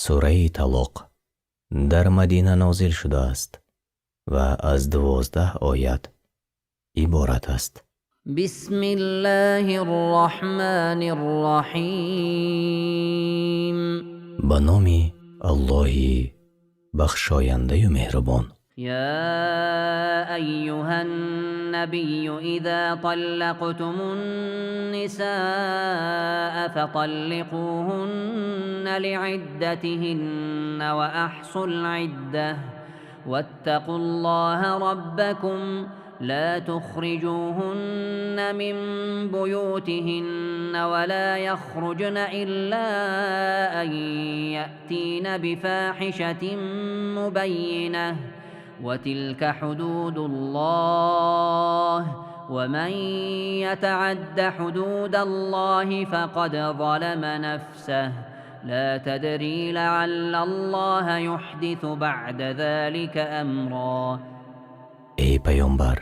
Сураи Талоқ дар Мадина нозил шудааст ва аз 12 оят иборат аст. بسم الله الرحمن الرحيم. Ба номи Аллоҳи бахшояндаю меҳрубон. يا أيها النبي إذا طلقتم النساء فطلقوهن لعدتهن وأحصوا العدة واتقوا الله ربكم لا تخرجوهن من بيوتهن ولا يخرجن إلا أن يأتين بفاحشة مبينة وتلك حدود الله ومن يتعد حدود الله فقد ظلم نفسه لا تدري لعل الله يحدث بعد ذلك أمرا. Эй паёмбар,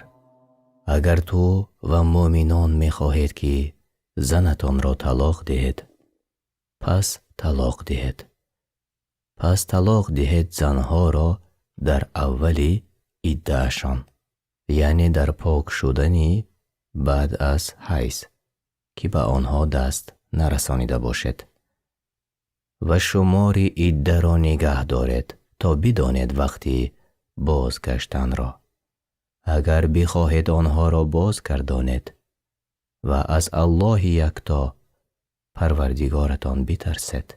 агар ту ва муъминон мехоҳед, ки занатонро талоқ диҳед, пас талоқ диҳед. Пас талоқ диҳед занҳоро дар аввали иддаашон, яъне дар пок шудани баъд аз ҳайз, ки ба онҳо даст нарасонида бошед, ва шумори иддаро нигаҳ доред, то бидонед вақти бозгаштанро. Агар бихоҳед, онҳоро бозгардонед ва аз Аллоҳи якто Парвардигоратон битарсед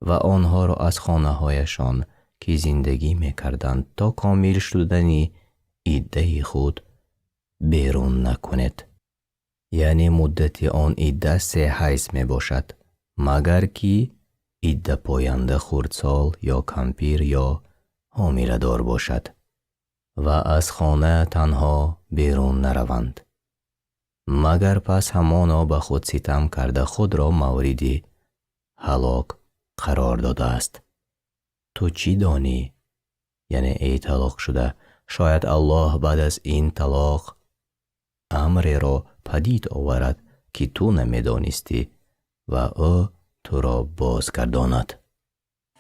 ва онҳоро аз хонаҳояшон, ки зиндагӣ мекарданд, то комил шудани иддаи худ берун накунед. Яъне муддати он идда се ҳайз мебошад, магар ки иддапоянда хурдсол ё кампир ё ҳомиладор бошад, ва аз хона танҳо берун нараванд, магар пас ҳамоно ба худ ситам карда, худро мавриди ҳалок қарор додааст. Ту чӣ донӣ, яъне эй талоқшуда, шояд Аллоҳ баъд аз ин талоқ амреро падид оварад, ки ту намедонистӣ, ва ӯ туро бозгардонад.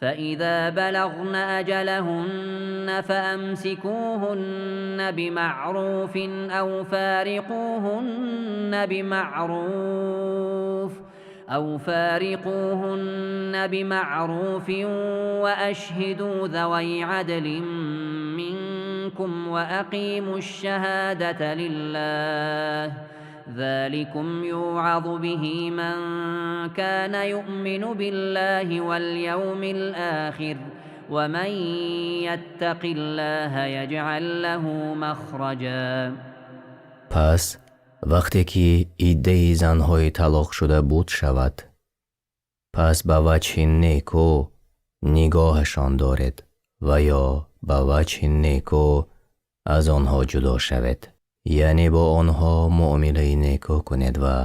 فإذا بلغن أجلهن فأمسكوهن بمعروف أو فارقوهن بمعروف وأشهدوا ذوي عدل منكم وأقيموا الشهادة لله ذلكم يوعظ به من كان يؤمن بالله واليوم الآخر ومن يتق الله يجعل له مخرجا. Пас вақте ки иддаи занҳои талоқшуда буд шавад, пас ба ваҷҳи неку нигоҳашон доред ва ё ба ваҷҳи неку аз онҳо ҷудо шавед, яъне бо онҳо муомилаи неку кунед ва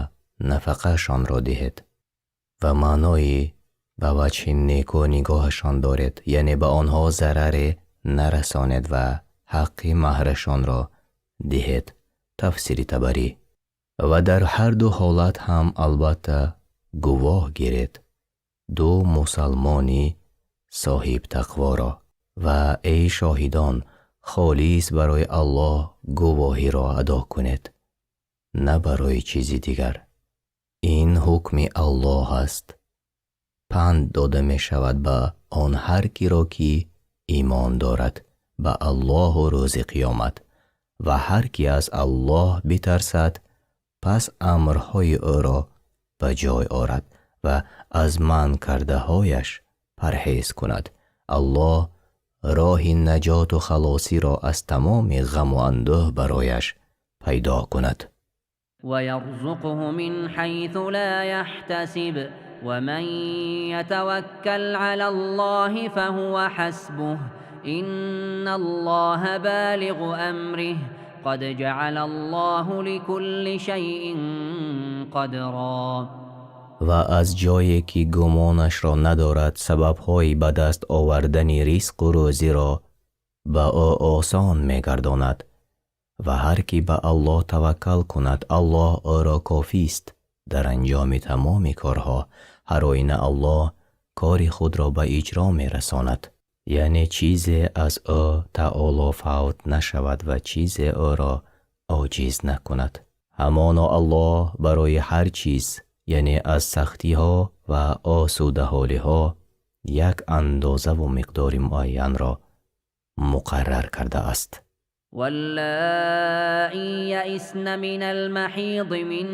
нафақаашонро диҳед. Ва маънои ба ваҷҳи неку нигоҳашон доред, яъне ба онҳо зараре нарасонед ва ҳаққи маҳрашонро диҳед. Тафсири Табарӣ. Ва дар ҳар ду ҳолат ҳам албатта гувоҳ гиред ду мусалмони соҳибтақворо. Ва эй шоҳидон, холис барои Аллоҳ гувоҳиро адо кунед, на барои чизи дигар. Ин ҳукми Аллоҳ аст. Панд дода мешавад ба он ҳар киро, ки имон дорад ба Аллоҳу рӯзи қиёмат, ва ҳар ки аз Аллоҳ битарсад, пас амрҳои ӯро ба ҷой орад ва аз манъ кардаҳояш парҳез кунад, Аллоҳ роҳи наҷоту халосиро аз тамоми ғаму андӯҳ барояш пайдо кунад. ويرزقه من حيث لا يحتسب ومن يتوكل على الله فهو حسبه إن الله بالغ أمره قد جعل الله لكل شيء قدرا. Ва аз ҷое, ки гумонашро надорад, сабабҳои ба даст овардани ризқу рӯзиро ба ӯ осон мегардонад. Ва ҳар кӣ ба Аллоҳ таваккал кунад, Аллоҳ ӯро кофист дар анҷоми тамоми корҳо. Ҳар оина Аллоҳ Кори худро ба иҷро мерасонад, яъне чизе аз ӯ таоло фавт нашавад ва чизе ӯро оҷиз накунад. Ҳамоно Аллоҳ барои ҳар чиз, яъне аз сахтиҳо ва осудаҳолиҳо, як андозаву миқдори муайянро муқаррар кардааст. واللائي يئسن من المحيض من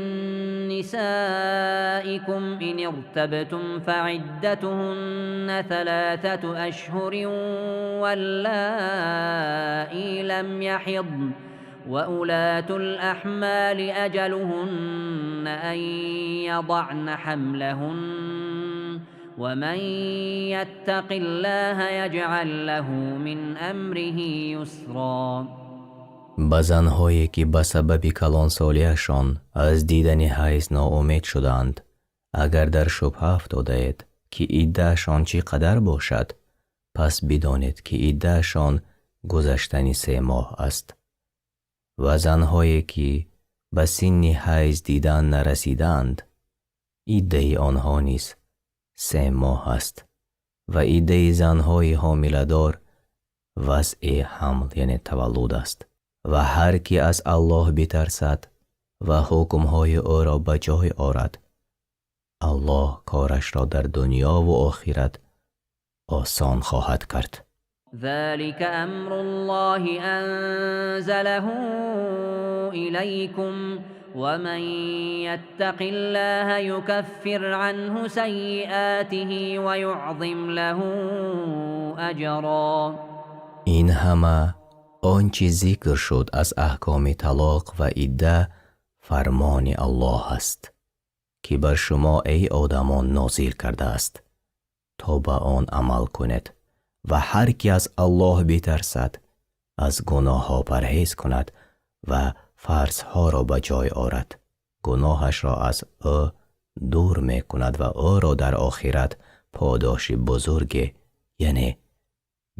نسائكم إن ارتبتم فعدتهن 3 أشهر واللائي لم يحضن وأولاة الأحمال أجلهن أن يضعن حملهن ومن يتق الله يجعل له من أمره يسرا. Ба занҳое, ки ба сабаби калонсолиашон аз дидани ҳайз ноумед шудаанд, агар дар шубҳа афтодаед, ки иддаашон чӣ қадар бошад, пас бидонед, ки иддаашон гузаштани 3 моҳ аст. Ва занҳое, ки ба синни ҳайз дидан нарасидаанд, иддаи онҳо низ 3 моҳ аст. Ва иддаи занҳои ҳомиладор вазъи ҳамл, яъне таваллуд аст. Ва ҳар ки аз Аллоҳ битарсад ва ҳукмҳои ӯро ба ҷой орад, Аллоҳ корашро дар дунёву охират осон хоҳад кард. ذلك أمر الله أنزله إليكم ومن يتق الله يكفر عنه سيئاته ويعظم له أجرا. Ин ҳама он чӣ зикр шуд аз аҳкоми талоқ ва идда фармони Аллоҳ аст, ки бар шумо, эй одамон, нозил кардааст, то ба он амал кунед. Ва ҳар ки аз Аллоҳ битарсад, аз гуноҳҳо парҳез кунад ва фарзҳоро ба ҷой орад, гуноҳашро аз ӯ дур мекунад ва ӯро дар охират подоши бузурге, яъне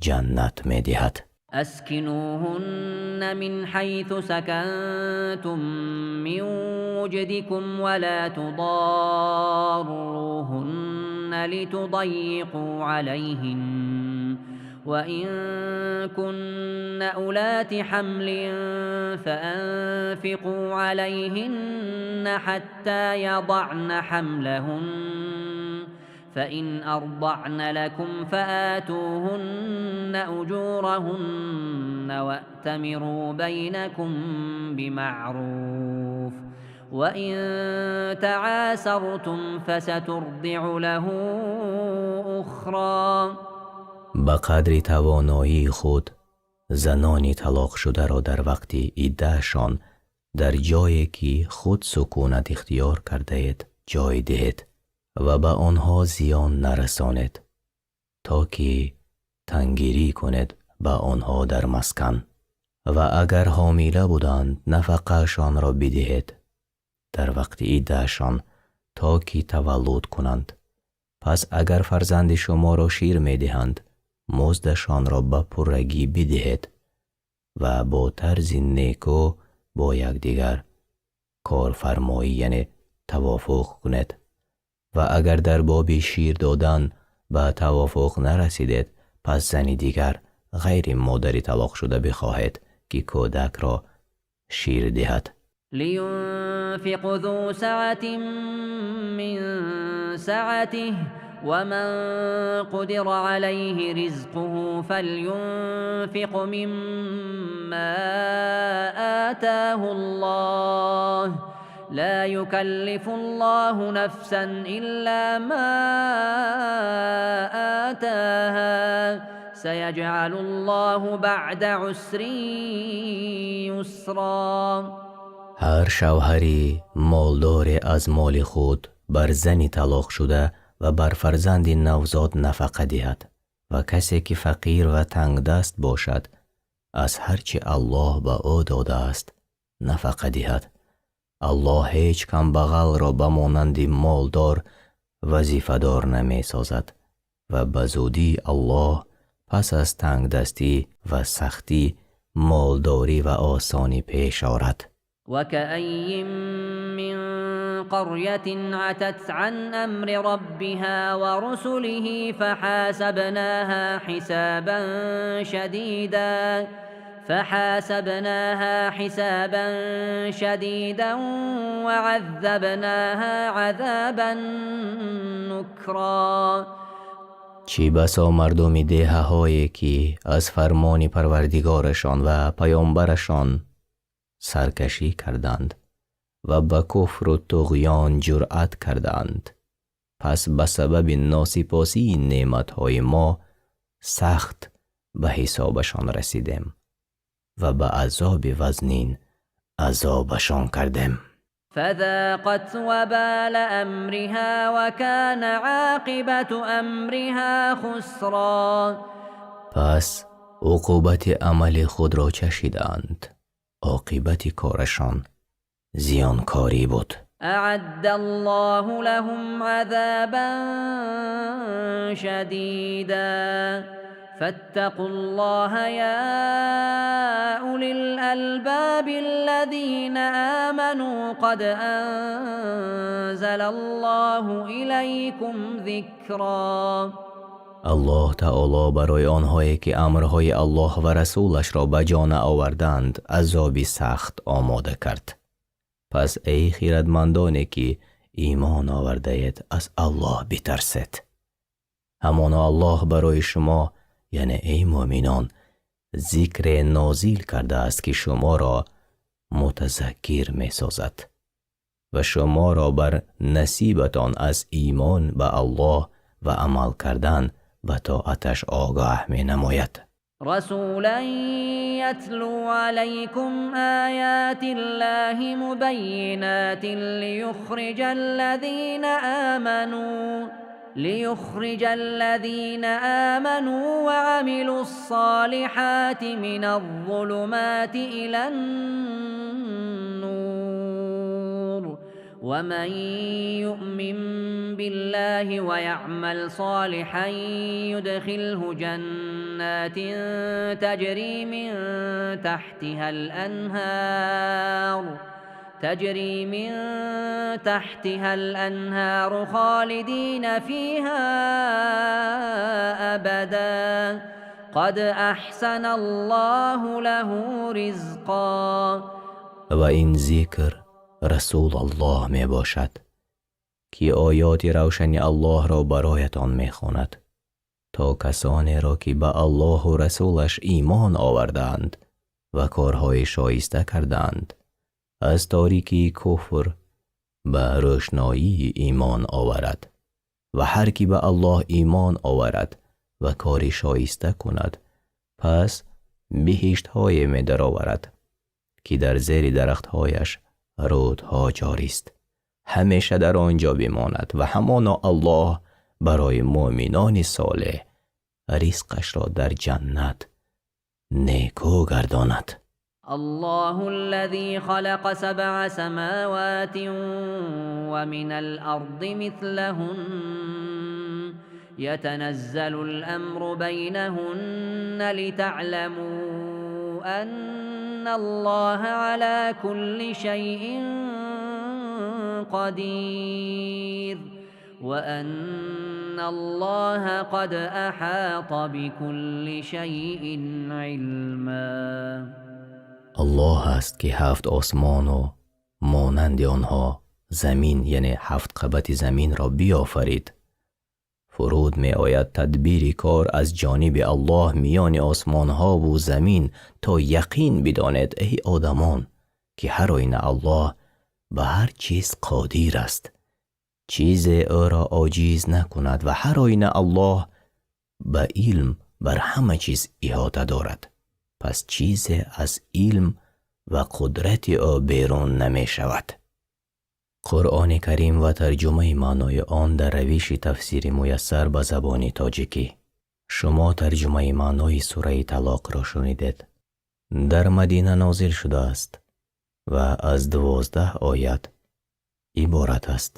ҷаннат, медиҳад. أسكنوهن من حيث سكنتم من وجدكم ولا تضاروهن لتضيقوا عليهن وإن كن أولات حمل فأنفقوا عليهن حتى يضعن حملهن فإن أرضعن لكم فآتوهن أجورهن وأتمروا بينكم بمعروف وإن تعاسرتم فسترضع له أخرى. Ба қадри тавоноии худ занони талоқшударо дар вақти иддаашон дар ҷое, ки худ сукунат ихтиёр кардаед, ҷой диҳед ва ба онҳо зиён нарасонед, то ки тангирӣ кунед ба онҳо дар маскан. Ва агар ҳомила буданд, нафақаашонро бидиҳед дар вақти иддаашон, то ки таваллуд кунанд. Пас агар фарзанди шуморо шир медиҳанд, муздашонро ба пуррагӣ бидиҳед ва бо тарзи некӯ бо якдигар корфармоӣ, яъне тавофуқ кунед. Ва агар дар боби шир додан ба тавофуқ нарасидед, пас зани дигар ғайри модари талоқшуда бихоҳед, ки кӯдакро шир диҳад. لينفق ذو سعة من سعته ومن قدر عليه رزقه فلينفق مما آتاه الله لا يكلف الله نفسا إلا ما آتاها سيجعل الله بعد عسر يسرا. Ҳар шавҳари молдоре аз моли худ бар зани талоқшуда ва бар фарзанди навзод нафақа диҳад ва касе ки фақир ва тангдаст бошад, аз ҳар чӣ Аллоҳ ба ӯ додааст, нафақа диҳад. Аллоҳ ҳеҷ камбағалро ба монанди молдор вазифадор намесозад ва ба зудӣ Аллоҳ пас аз тангдастӣ ва сахтӣ молдорӣ ва осонӣ пеш орад. وكأي من قرية عتت عن أمر ربها ورسله فحاسبناها حسابا شديدا وعذبناها عذابا نكرا. Чӣ басо мардуми деҳаҳое, ки аз фармони Парвардигорашон ва паёмбарашон саркашӣ карданд ва ба куфру туғён ҷуръат карданд, пас ба сабаби носипосии неъматҳои мо сахт ба ҳисобашон расидем ва ба азоби вазнин азобашон кардем. فذاقت وبال أمرها وكان عاقبة أمرها خسرا. Пас уқубати амали худро чашиданд, оқибати корашон зиёнкорӣ буд. أعد الله لهم عذابا شديدا فاتقوا الله يا أولي الألباب الذين آمنوا قد أنزل الله إليكم ذكرا. Аллоҳ таоло барои онҳое, ки амрҳои Аллоҳ ва расулашро ба ҷо наоварданд, азоби сахт омода кард. Пас эй хирадмандоне, ки имон овардаед, аз Аллоҳ битарсед. Ҳамоно Аллоҳ барои шумо, яъне эй муъминон, зикре нозил кардааст, ки шуморо мутазаккир месозад ва шуморо бар насибатон аз имон ба Аллоҳ ва амал кардан ба тоаташ огаҳ менамояд. رسولا يتلو عليكم آيات الله مبينات ليخرج الذين آمنوا وعملوا الصالحات من الظلمات إلى النور ومن يؤمن بالله ويعمل صالحا يدخله جنات تجري من تحتها الأنهار خالدين فيها أبدا قد أحسن الله له رزقا. Ва ин зикр Расулаллоҳ мебошад, ки оёти равшани Аллоҳро бароятон мехонад, то касонеро, ки ба Аллоҳу расулаш имон овардаанд ва корҳои шоиста кардаанд, аз торикии куфр ба рӯшноии имон оварад. Ва ҳар кӣ ба Аллоҳ имон оварад ва кори шоиста кунад, пас биҳиштҳое медароварад, ки дар зери дарахтҳояш рӯдҳо ҷорист, ҳамеша дар он ҷо бимонад, ва ҳамоно Аллоҳ барои муъминони солеҳ ризқашро дар ҷаннат некӯ гардонад. الله الذي خلق سبع سماوات ومن الأرض مثلهن يتنزل الأمر بينهن لتعلموا أن الله على كل شيء قدير وأن الله قد أحاط بكل شيء علما. Аллоҳ аст, ки ҳафт осмону монанди онҳо замин, яъне ҳафт қабати заминро биёфарид. Фуруд меояд тадбири кор аз ҷониби Аллоҳ миёни осмонҳову замин, то яқин бидонед, эй одамон, ки ҳар оина Аллоҳ ба ҳар чиз қодир аст, чизе ӯро оҷиз накунад, ва ҳар оина Аллоҳ ба илм бар ҳама чиз иҳота дорад, пас чизе аз илм ва қудрати ӯ берун намешавад. Қуръони Карим ва тарҷумаи маънои он дар равиши тафсири муяссар ба забони тоҷикӣ. Шумо тарҷумаи маънои сураи Талоқро шунидед. Дар Мадина нозил шудааст ва аз 12 оят иборат аст.